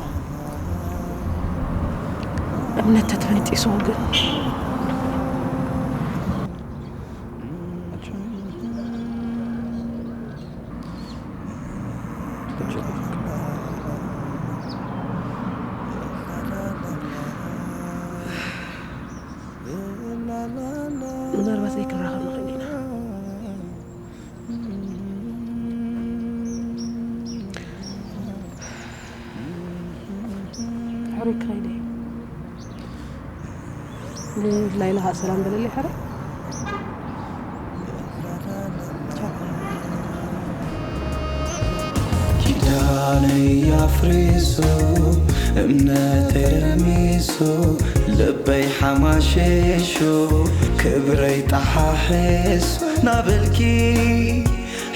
እምነት ተተበንጢስዎ ግን ምናልባት ዘይክንራኸብ ንኽእል ኢና። ሕሩይ ክኸይድ እየ። ንላይላ ኸዓ ሰላም በለለይ ሕረ። ቻው። ኪዳነይ ኣፍሪሱ፣ እምነተይ ረሚሱ፣ ልበይ ሓማሽሹ፣ ክብረይ ጠሓሒሱ ናበልኪ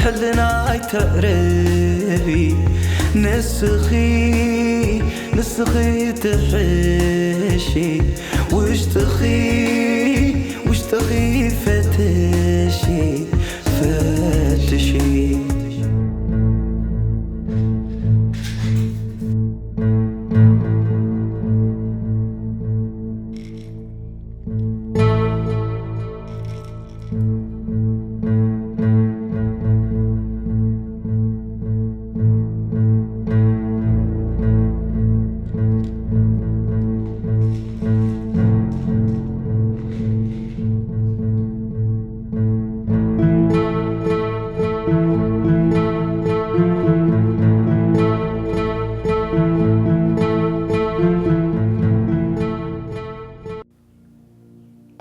ሕልና ኣይተዕርቢ ንስኺ ንስኺ ትሕሺ ውሽጥኺ ውሽጥኺ ፈትሺ ፈትሺ።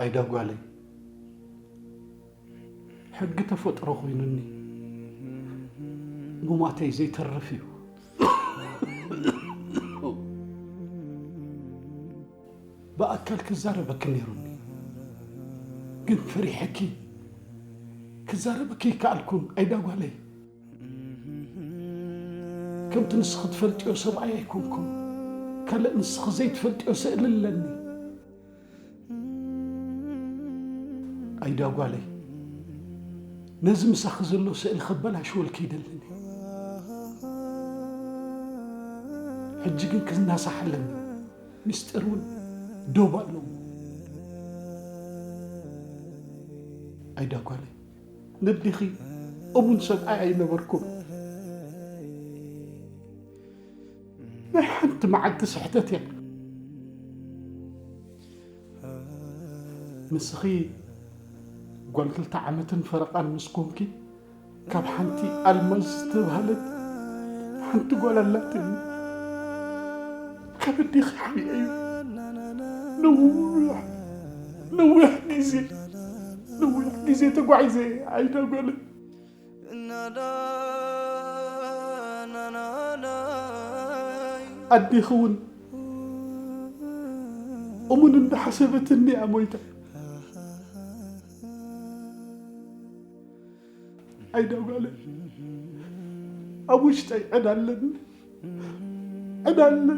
ኣይዳ ጓለይ፣ ሕጊ ተፈጥሮ ኮይኑኒ ምሟተይ ዘይተርፍ እዩ። ብኣካል ክዛረበኪ ነይሩኒ፣ ግን ፈሪሐኪ ክዛረበኪ ይከኣልኩን። ኣይዳ ጓለይ፣ ከምቲ ንስኺ ትፈልጥዮ ሰብኣይ ኣይኮንኩን። ካልእ ንስኺ ዘይትፈልጥዮ ስእሊ ኣለኒ። ኣይዳ ጓለይ፣ ነዚ ምሳኺ ዘሎ ስእሊ ከበላሽወልኪ ይደልን። ሕጂ ግን ክናሳሕ ኣለኒ። ምስጢር እውን ዶብ ኣለዎ። ኣይዳ ጓለይ፣ ነዲኺ እሙን ሰብኣይ ኣይነበርኩን። ናይ ሓንቲ መዓልቲ ስሕተት እያ። ንስኺ ጓል ክልተ ዓመትን ፈረቓን ምስ ኮንኪ፣ ካብ ሓንቲ ኣልማዝ ዝተባህለት ሓንቲ ጓል ኣላትኒ። ካብ ኣዴኺ ሓቢኤ እዩ ነዊሕ፣ ነዊሕ ግዜ፣ ነዊሕ ግዜ ተጓዒዘ ኣይዳ ጓለይ። ኣዴኺ እውን እሙን እንዳሓሰበትኒ እያ ሞይታ። ኣይዳ ጓለይ፣ ኣብ ውሽጠይ ዕዳ ኣለኒ፣ ዕዳ ኣለኒ።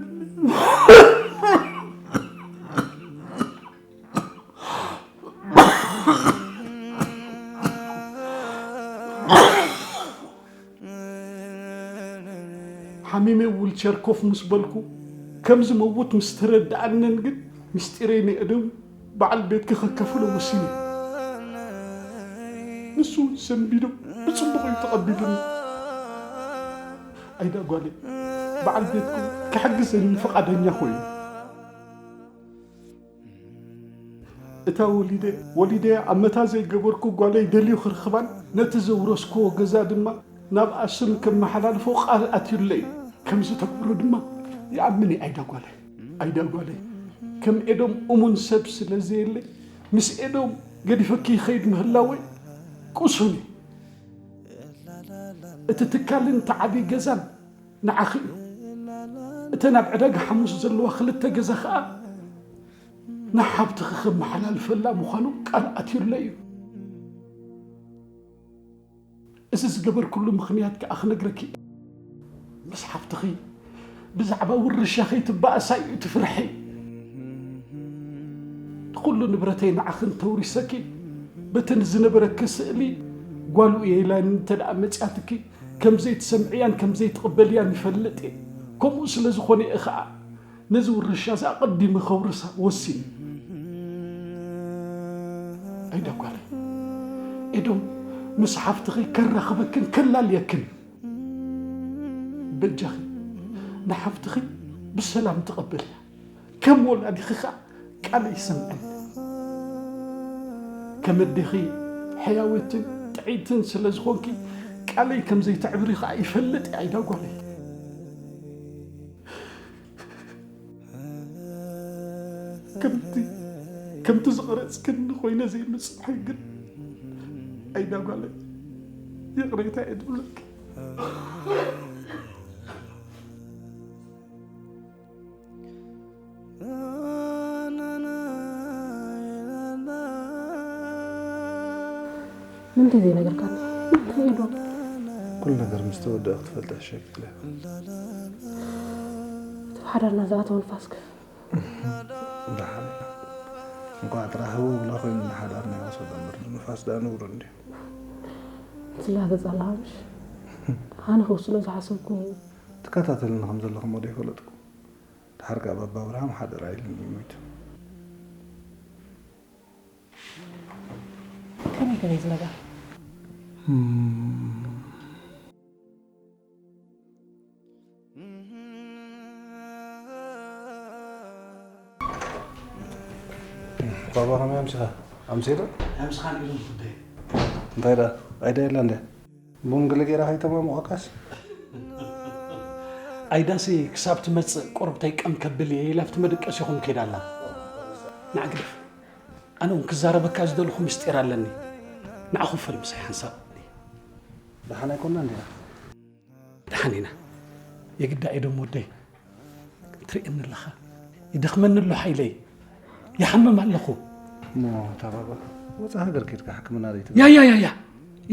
ሓሚመ ዊልቸር ኮፍ ምስ በልኩ፣ ከም ዝመውት ምስ ተረድኣንን ግን፣ ምስጢረይ ንኤዶም በዓል ቤትኪ ከካፍሎ ወሲነ። ንሱ እውን ሰንቢዱ ብጽቡቕ እዩ ተቐቢሉኒ። ኣይዳ ጓለይ፣ በዓል ቤትኩም ክሕግዘኒ ፍቓደኛ ኮይኑ። እታ ወሊደ፣ ወሊደ ኣብ መታ ዘይገበርኩ ጓለይ ደልዩ ክርኽባን ነቲ ዘውረስክዎ ገዛ ድማ ናብኣ ስም ከመሓላልፎ ቃል ኣትዩለይ። ከም ዝተግብሮ ድማ ይኣምን እየ። ኣይዳ ጓለይ፣ ኣይዳ ጓለይ፣ ከም ኤዶም እሙን ሰብ ስለ ዘየለይ፣ ምስ ኤዶም ገዲፈኪ ይኸይድ ምህላወይ ቅሱን እየ። እቲ ትካልን እቲ ዓብዪ ገዛን ንዓኺ እዩ። እተን ኣብ ዕዳጋ ሓሙስ ዘለዋ ክልተ ገዛ ኸኣ ንሓብትኺ ከመሓላልፈላ ምዃኑ ቃል ኣትዩለይ እዩ። እዚ ዝገበርኩሉ ምኽንያት ከኣ ክነግረኪ እየ። ምስ ሓብትኺ ብዛዕባ ውርሻ ከይትበኣሳ እዩ እቲ ፍርሐይ። ኩሉ ንብረተይ ንዓኺ እንተውሪሰኪ፣ በተን ዝነበረኪ ስእሊ ጓሉ እየ ኢላኒ እንተ ደኣ መጺኣትኪ፣ ከም ዘይትሰምዕያን ከም ዘይትቕበልያን ይፈልጥ እየ። ከምኡ ስለ ዝኾነ እየ ኸኣ ነዚ ውርሻ እዚ ኣቐዲመ ከውርሳ ወሲነ። ኣይዳ ጓለይ፣ ኤዶም ምስ ሓፍትኺ ከራኽበክን ከላልየክን እዩ። በጃኺ ንሓፍትኺ ብሰላም ተቐበልያ። ከም ወላዲኺ ኸኣ ቃለይ ይሰምዐኒ። ከም ኣዴኺ ሕያወትን ጥዕይትን ስለ ዝኾንኪ፣ ቃለይ ከም ዘይተዕብሪ ኸኣ ይፈልጥ እየ ኣይዳ ጓለይ። ከምቲ፣ ከምቲ ዝቐረጽክኒ ኮይነ ዘይምጽንሐይ ግን ኣይዳ ጓለይ ይቕሬታ እየ ዝብለኪ። ንምንታይ ዘይነገርካኒ? እንታይ ኢሉ? ኩሉ ነገር ምስ ተወደአ ክትፈልጢ ሕሸ ክትብለ። እቲ ብሓዳርና ዝኣተወ ንፋስከ? ደሓን። እንኳዕ ጥራሕ ህው ብላ ኮይኑ ንሓዳርና ይወሰዶ እምበር፣ ንፋስ ደኣ ንቡር እንድዩ። ትላገጽ ኣለኻ ምሽ? ኣነ ክውስኖ ዝሓሰብኩ። ትከታተልኒ ከም ዘለኹም ወደ ይፈለጥኩ። ድሓር ከኣ ባባ ኣብርሃም ሓደራ ኢሉኒ እዩ ሞይቱ። ከመይ ከመይ እዚ ነገር? ባባ ከመይ ኣምሲኻ? ኣምሲኻ? ኣምሲኻ ኢሉ ጉዳይ። እንታይ ደኣ? ኣይዳ የላ እንደ? ቡን ገለ ጌራ ከይተማሙቐካስ? ኣይዳሲ ክሳብ ትመጽእ ቁሩብ ተይቀም ከብል እየ ኢላ ኣብቲ መደቀሲ ይኹን ከይዳ ኣላ። ንዓ ግደፍ። ኣነ እውን ክዛረበካ ዝደለኹ ምስጢር ኣለኒ። ንዓኹም ፈል ምሳይ ሓንሳብ። ደሓን ኣይኮና እንዲና? ደሓን ኢና። የግዳ ኤዶም ወደይ። ትርእየኒ ኣለኻ። ይደኽመኒ ኣሎ ሓይለይ። ይሓምም ኣለኹ። እሞ እታ ባባ ወፃእ ሃገር ኬድካ ሕክምና ዘይትብል? ያ፣ ያ፣ ያ፣ ያ።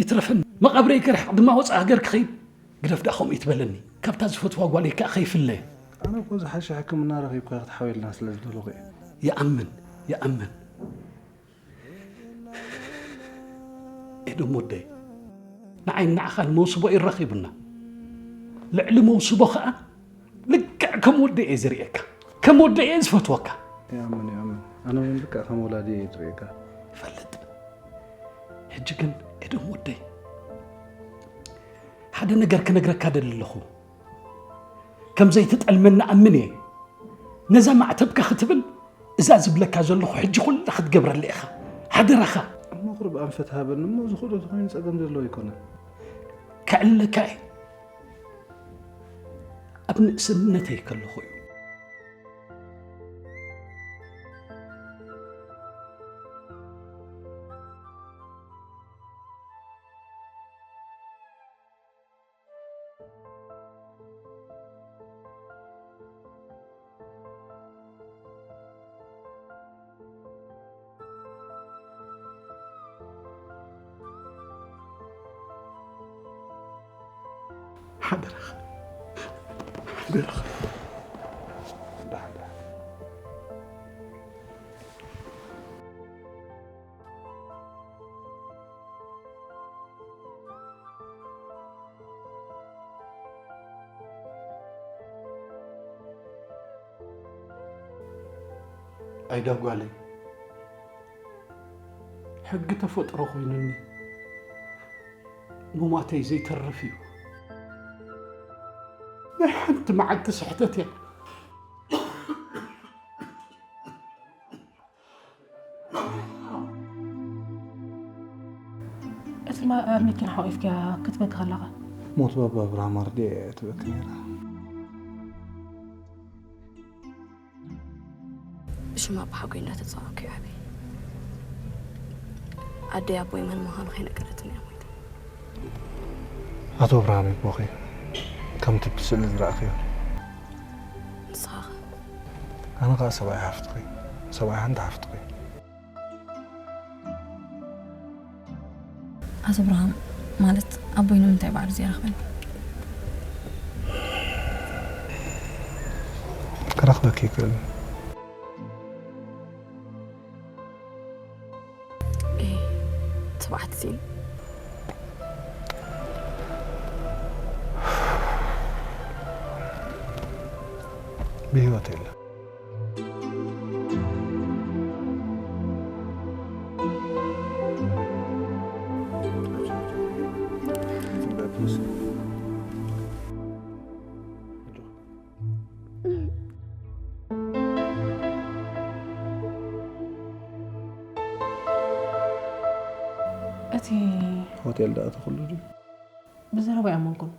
ይትረፈኒ። መቓብረይ ከርሕቕ ድማ ወፃእ ሃገር ክኸይድ። ግደፍ ደኣ ከምኡ ይትበለኒ። ካብታ ዝፈትዋ ጓለይ ከኣ ከይፍለ። ኣነ እኮ ዝሓሸ ሕክምና ረኺብካ ክትሓውየልና ስለ ዝደለኹ እየ። ይኣምን፣ ይኣምን። ኤዶም ወደይ፣ ንዓይ ንዓኻን መውስቦ እዩ ረኺቡና። ልዕሊ መውስቦ ኸኣ ልክዕ ከም ወደይ እየ ዝርእየካ። ከም ወደይ እየ ዝፈትወካ። ይኣምን፣ ይኣምን። ኣነ እውን ልክዕ ከም ወላዲ እየ ዝርእየካ። ይፈልጥ። ሕጂ ግን ኤዶም ወደይ፣ ሓደ ነገር ክነግረካ ደሊ ኣለኹ። ከም ዘይትጠልመኒ ኣምን እየ። ነዛ ማዕተብካ ክትብል እዛ ዝብለካ ዘለኹ ሕጂ ኩላ ክትገብረላ ኢኻ። ሓደራኻ። እሞ ቁሩብ ኣንፈት ሃበኒ እሞ፣ ዝኽእሎ ተኾይኑ ጸገም ዘለዎ ኣይኮነን። ከዕልለካ እየ። ኣብ ንእስነተይ ከለኹ እዩ። ሓደራኻ፣ ሓደራኻ። ኣይዳ ጓለይ፣ ሕጊ ተፈጥሮ ኮይኑኒ ምሟተይ ዘይተርፍ እዩ። ናይ ሓንቲ መዓልቲ ስሕተት እያ። እቲ ማ-፣ ኣብ መኪና ሓቂፍካያ ክትበኪ ከለኻ? ሞት ባባ ኣብርሃም ኣርዲኣ እያ ትበኪ ነይራ። ብሽም ኣቦሓጎይ እንዳተጻወትኩ እየ ዓብየ። ኣደይ ኣቦይ መን ምዃኑ ከይነገረትኒ እያ ሞይታ። ኣቶ ኣብርሃም ይቦኺ ከምቲ ብቲ ስእሊ ዝረኣኽዮ። ንስኻ ኸ? ኣነ ኸኣ ሰብኣይ ሓፍትኺ፣ ሰብኣይ ሓንቲ ሓፍትኺ። ኣቶ ኣብርሃም፣ ማለት ኣቦይ ንምንታይ ባዕሉ ዘይረኽበኒ? ክረኽበኪ ይኽእል። እይ፣ ትብዓት ሲን። ብህይወት የለን። እቲ ሆቴል ደኣ እቲ ኩሉ ድዩ? ብዘረባ ኣይኣመንኩን።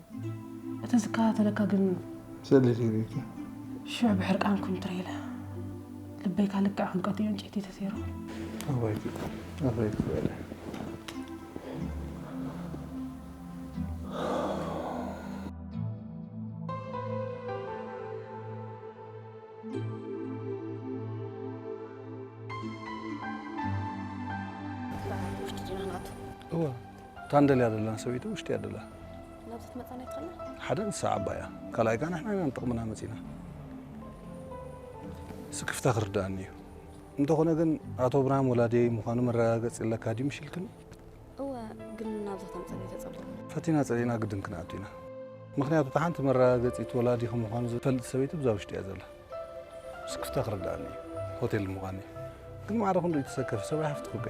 እቲ ዝከታተለካ ግን ስእሊ ርኢኺ? ሽዑ ብሕርቃን ኩምትር ኢለ። ልበይ ከኣ ልክዕ ከም ቀጢዑ ዕንጨይቲ ተሰይሩ። ኣባይኪ፣ ኣባይኪ በለ። ውሽጢ ዲና ክንኣቱ? እወ፣ እታ ንደልያ ዘለና ሰበይቲ ውሽጢ እያ ደላ። ናብዚ ክትመጻና ይትኽእላ? ሓደ ንሳ ዓባያ፣ ካልኣይ ከኣ ንሕና ኢና ንጥቕምና መጺና። ስክፍታ ክርዳእኒ እዩ። እንተኾነ ግን ኣቶ ኣብርሃም ወላዲየይ ምዃኑ መረጋገጺ ኣለካ ድዩ ምሽ ኢልክን? እወ፣ ግን ናብዛ ተምጸለይ ተጸበሉ። ፈቲና ጸሊእና ግድን ክንኣቱ ኢና። ምኽንያቱ እታ ሓንቲ መረጋገጺ እቲ ወላዲኺ ምዃኑ ዝፈልጥ ሰበይቲ ብዛ ውሽጢ እያ ዘላ። ስክፍታ ክርዳእኒ እዩ፣ ሆቴል ምዃኑ እዩ። ግን ማዕረ ክንዱ ይተሰከፍ ሰብኣይ ሓፍትኩ ከ?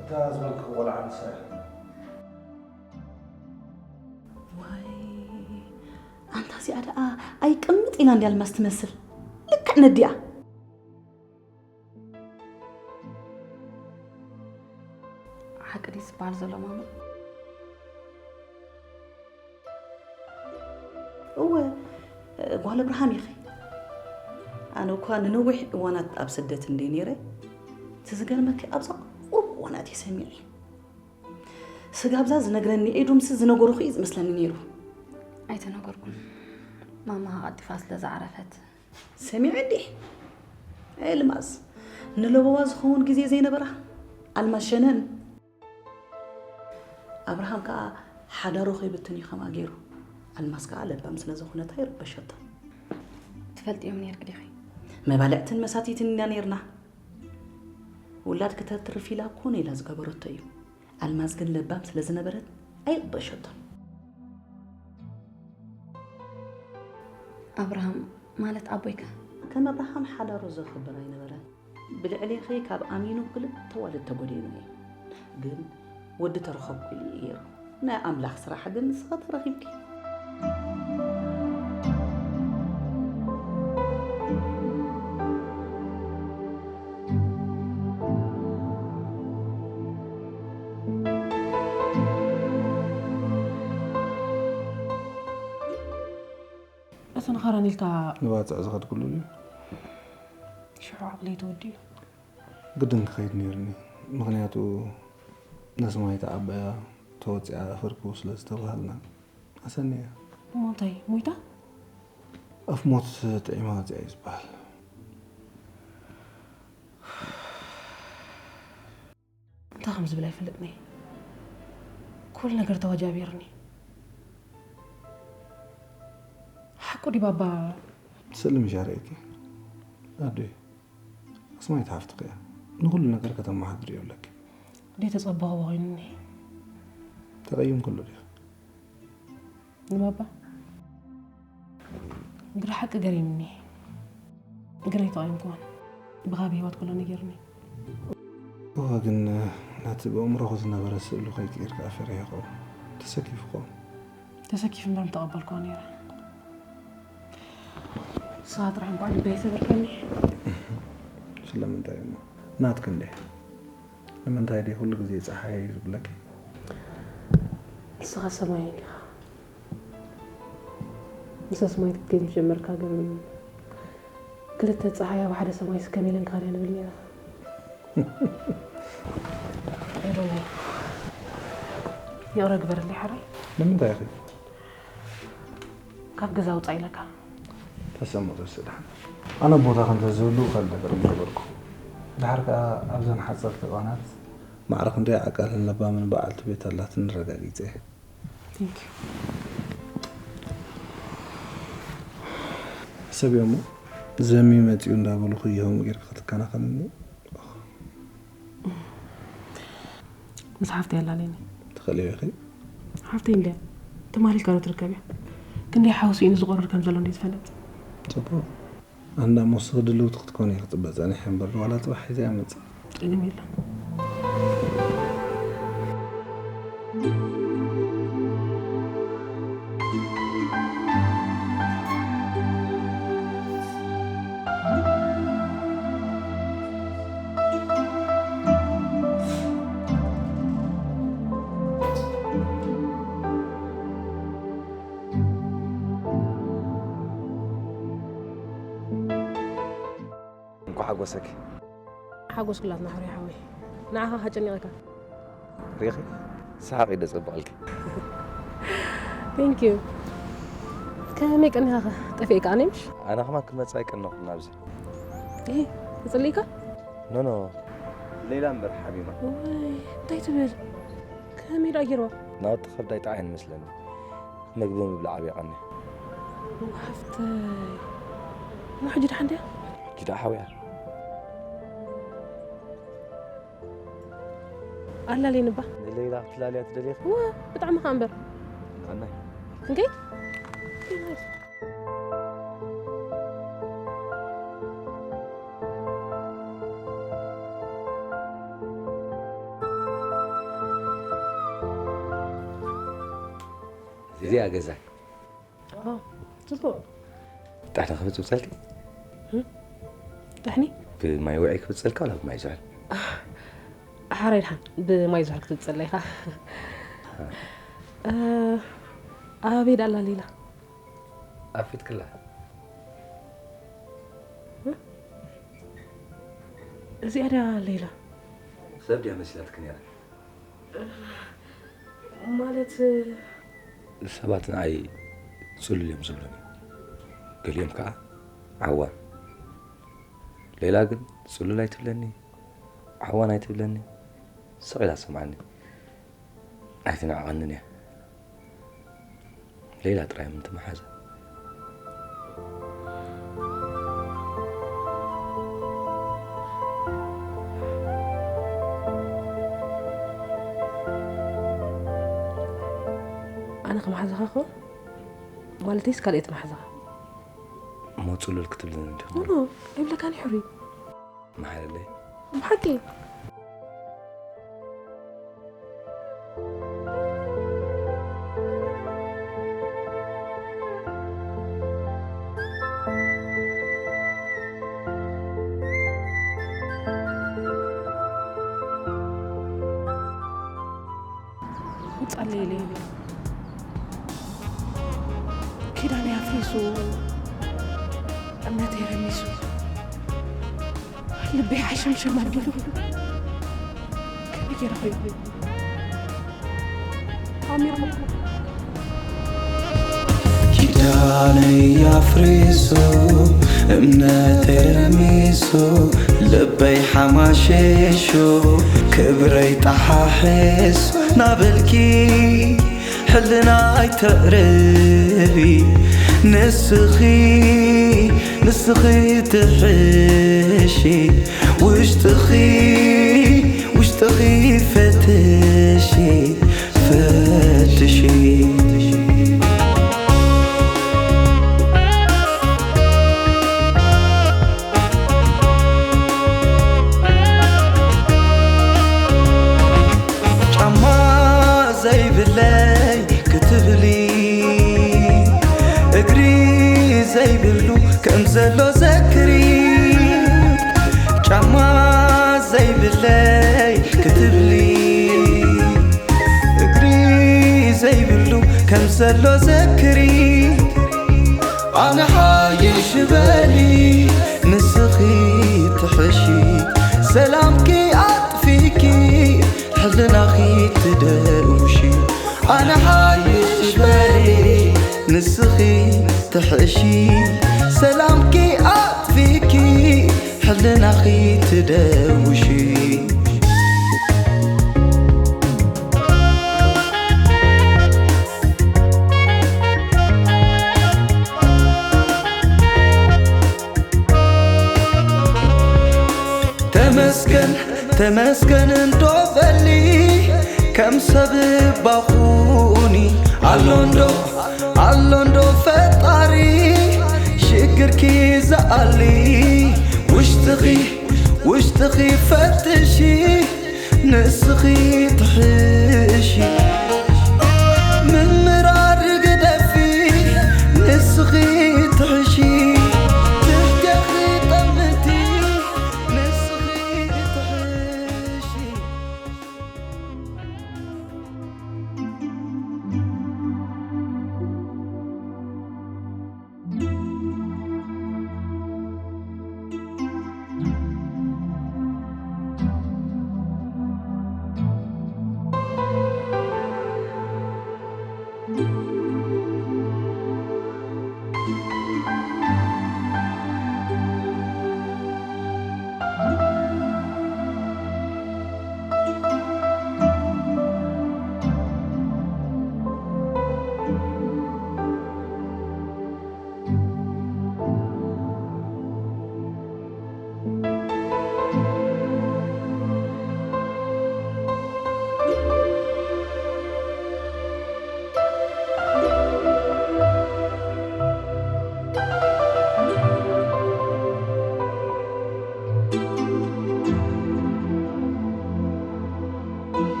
እታ ዝበልክዎ ቆልዓ ንሳ እያ። ዋይ፣ ኣንታ እዚኣ ደኣ ኣይቅምጥ ኢላ እንድያ ኣልማዝ ትመስል። ልክዕ ነዲኣ። ሓቂ ድዩ ዝበሃል ዘሎ ማማ? እወ፣ ጓል ኣብርሃም ኢኺ። ኣነ እኳ ንነዊሕ እዋናት ኣብ ስደት እንደ ነይረ፣ እቲ ዝገርመኪ ኣብዛ ቁሩብ እዋናት እየ ሰሚዐ። ስጋብዛ ዝነግረኒ ኢዱምሲ ዝነገርኹ እዩ ዝመስለኒ ነይሩ። ኣይተነገርኩን። ማማ ቀልጢፋ ስለ ዝዓረፈት። ሰሚዐ እንዲሕ። ኣልማዝ፣ ንለበዋ ዝኸውን ግዜ ዘይነበራ። ኣልማዝ ሸነን። ኣብርሃም ከኣ ሓዳሩ ከይብትን እዩ ከምኣ ገይሩ። ኣልማዝ ከኣ ለባም ስለ ዝኾነት ኣይረበሸቶን። ትፈልጥዮም ነይርክ ዲኺ? መባልዕትን መሳትይትን ኢና ነይርና። ውላድ ክተትርፍ ኢላ ኮነ ኢላ ዝገበረቶ እዩ። ኣልማዝ ግን ለባም ስለ ዝነበረት ኣይረበሸቶን። ኣብርሃም ማለት ኣቦይካ? ከም ኣብርሃም ሓዳሩ ዘኽብር ኣይነበረን። ብልዕሌኺ ካብ ኣሚኑ ክልተ ዋልድ ተጎዲእኑ እዩ። ግን ወዲ ተረኸብኩ ኢሉ እዩ ገይሩ። ናይ ኣምላኽ ስራሕ ግን ንስኺ ተረኺብኪ። እሱ ንኸረን ኢልካ ንባጽዕ ዝኸድኩሉ ድዩ? ሽዑ ዓቕለይ ተወዲኡ። ግድን ክኸይድ ነይሩኒ። ምኽንያቱ ነስማይ ተዓባያ ተወጺኣ እፈርኩ ስለ ዝተባሃልና። ኣሰንያ። እሞ እንታይ ሞይታ? ኣፍ ሞት ጥዒማ ወጺኣ እዩ ዝበሃል። እንታይ ከም ዝብል ኣይፈልጥን እየ። ኩሉ ነገር ተዋጃቢርኒ። ሓቁ ድዩ ባባ? ስእሊ ምሽ ኣርእየኪ ኣዶይ። ኣስማይት ሓፍትኺ እያ። ንኹሉ ነገር ከተመሓድርዮ ኣለኪ። ደይ ተጸበኽዎ ኮይኑኒ። ተቐይምክሉ ዲኺ? ንባባ ግራ ሓቂ ገሪምኒ። ግራ ኣይተቐየምኩዎን። ብኻብ ህይወት ኩሉ ነጊርኒ። እወ፣ ግን ናቲ ብኣእምሮኹ ዝነበረ ስእሉ ከይቅይርካ ፈሪሐ ይኸውን። ተሰኪፉ ይኸውን። ተሰኪፉ እምበር ምተቐበልኩዎ ነይረ። ንስኻ ጥራሕ እንኳዕ ልበይ ሰበርካኒ። ስለምንታይ እሞ? ናትኪ እንዴ? ንምንታይ ድየ ኩሉ ግዜ ጸሓይ ዝብለኪ? ንስኻ ሰማይ ኢኻ። ምስ ኣስማይት ክትከይድ ምስ ጀመርካ ግን ክልተ ጸሓይ ኣብ ሓደ ሰማይ ስከም ኢለን ክኸዳ ንብል ነይራ። ኣዶናይ፣ ይቕረ ግበረለይ ሓራይ። ንምንታይ ኢኺ? ካብ ገዛ ውጻእ ኢለካ። ተሰምዖ ተስእ ደሓን። ኣነ ኣብ ቦታኺ እንተዝህሉ ካልእ ነገር ምገበርኩ። ደሓር ከኣ ኣብዘን ሓጸርቲ እዋናት ማዕረ ክንደይ ዓቃልን ለባምን በዓልቲ ቤት ኣላትኒ ኣረጋጊጸ እየ። Thank you። ሰብ እዮሞ ዘሚ መጺኡ እንዳበሉ ክይሆም ጌርካ ክትከናኸነኒ። ምስ ሓፍተይ ኣላለኒ። ትኽእልዮ ኢኺ። ሓፍተይ እንድያ። ትማሊ ኢልካ ዶ ትርከብ እያ? ክንደይ ሓውሲ ኢኑ ዝቆርር ከም ዘሎ እንድዩ ዝፈልጥ። ጽቡቕ። ኣንዳ ሞስኺ ድልውቲ ክትኮኒ ክትጽበ ጸኒሐ እምበር ዋላ ጽባሕ ሒዘያ መጽእ። ጸገም የለን። እንኳዕ ሓጎሰኪ። ሓጎስ ኩላትና ሕሩይ ሓወይ። ንዓኻ ከጨኒቐካ። ሪኺ ሰሓቕ ኢደ ጸብቐልኪ። Thank you። ከመይ ቀኒኻ ጠፊእካ ኣነ ምሽ? ኣነ ከማን ክመጽእ ኣይቀነኹን ናብዚ። እህ ተጸሊእካ? ኖ ኖ ሌላ እምበር ሓሚማ። ወይ እንታይ ትብል? ከመይ ደኣ ገይርዋ? ናውቲ ከብዳይ ጥዓይ ንመስለኒ። ምግቢ ምብላዕ ኣብያ ቀኒ። ሓፍተይ ንሕጂ ደሓን ድያ? ሕጂ ደኣ ሓውያ። ኣላልየኒ እባ። ንሌላ ክትላልያ ትደልያ? እወ ብጣዕሚ ከኣ እምበር። ቀናይ። ክንከይድ? እዚኣ ገዛይ። ጽቡቕ። ዳሕና ክመጽእ ብጸልኪ? ዳሕኒ? ብማይ ውዒ ክብጸልካ ወላ ብማይ ዝሑል? ሓራይ ድሓን ብማይ ዝሑል ክትብጸላ ኢኻ። ኣበይ ዳላ ሌላ? ኣብ ፊት ክላ። እዚኣ ድያ ሌላ? ሰብ ድያ መሲላትክ ነይራ? ማለት ሰባት ንዓይ ጽሉል እዮም ዝብሉኒ፣ ገሊኦም ከኣ ዓዋን። ሌላ ግን ጽሉል ኣይትብለኒ፣ ዓዋን ኣይትብለኒ፣ ስቕ ኢላ ትሰምዓኒ። ኣይትንዕቐንን እያ። ሌላ ጥራይ ምንቲ መሓዛ። ኣነ ከመሓዛኻ ክኾን ማለተይስ ካልኦት መሓዛኻ እሞ ጽሉል ክትብልኒ እንዲኹም ኖ ኣይብለካን ይሕሩይ መሓለለይ ብሓቂ ጸለይለይ ኪዳነይ ኣፍሪሱ እምነተይ ረሚሱ ልበይ ሓሸምሸም ኣቢሉ ከመይ ገይረ ኮይኑ ኣሚሩ ኪዳነይ ኣፍሪሱ እምነተይ ረሚሱ ልበይ ሓማሸሹ ክብረይ ጠሓሒሱ ናበልኪ ሕልናይ ተዕርቢ ንስኺ ንስኺ ትሕሺ ውሽጥኺ ውሽጥኺ ፈትሺ ፈትሺ ጫማ ዘይብለይ ክትብሊ እግሪ ዘይብሉ ከም ዘሎ ዘክሪ ጫማ ዘይብለይ ክትብሊ እግሪ ዘይብሉ ከም ዘሎ ዘክሪ ኣነ ሓይሽ በሊ ንስኺ ትሕሺ ሰላምኪ ኣጥፊኪ ሕልናኺ ትደውሺ ኣነ ሓይሽ በሊ ንስኺ ትሕሺ ሰላምኪ ኣጥፊኪ ሕልናኺ ትደውሺ ተመስገን ተመስገን እንዶ በሊ ከም ሰብ ባኹኒ ኣሎ እንዶ ኣሎ እንዶ ፈጣሪ ሽግርኪ ዝኣሊ ውሽጥኺ ውሽጥኺ ፈትሺ ንስኺ ትሕ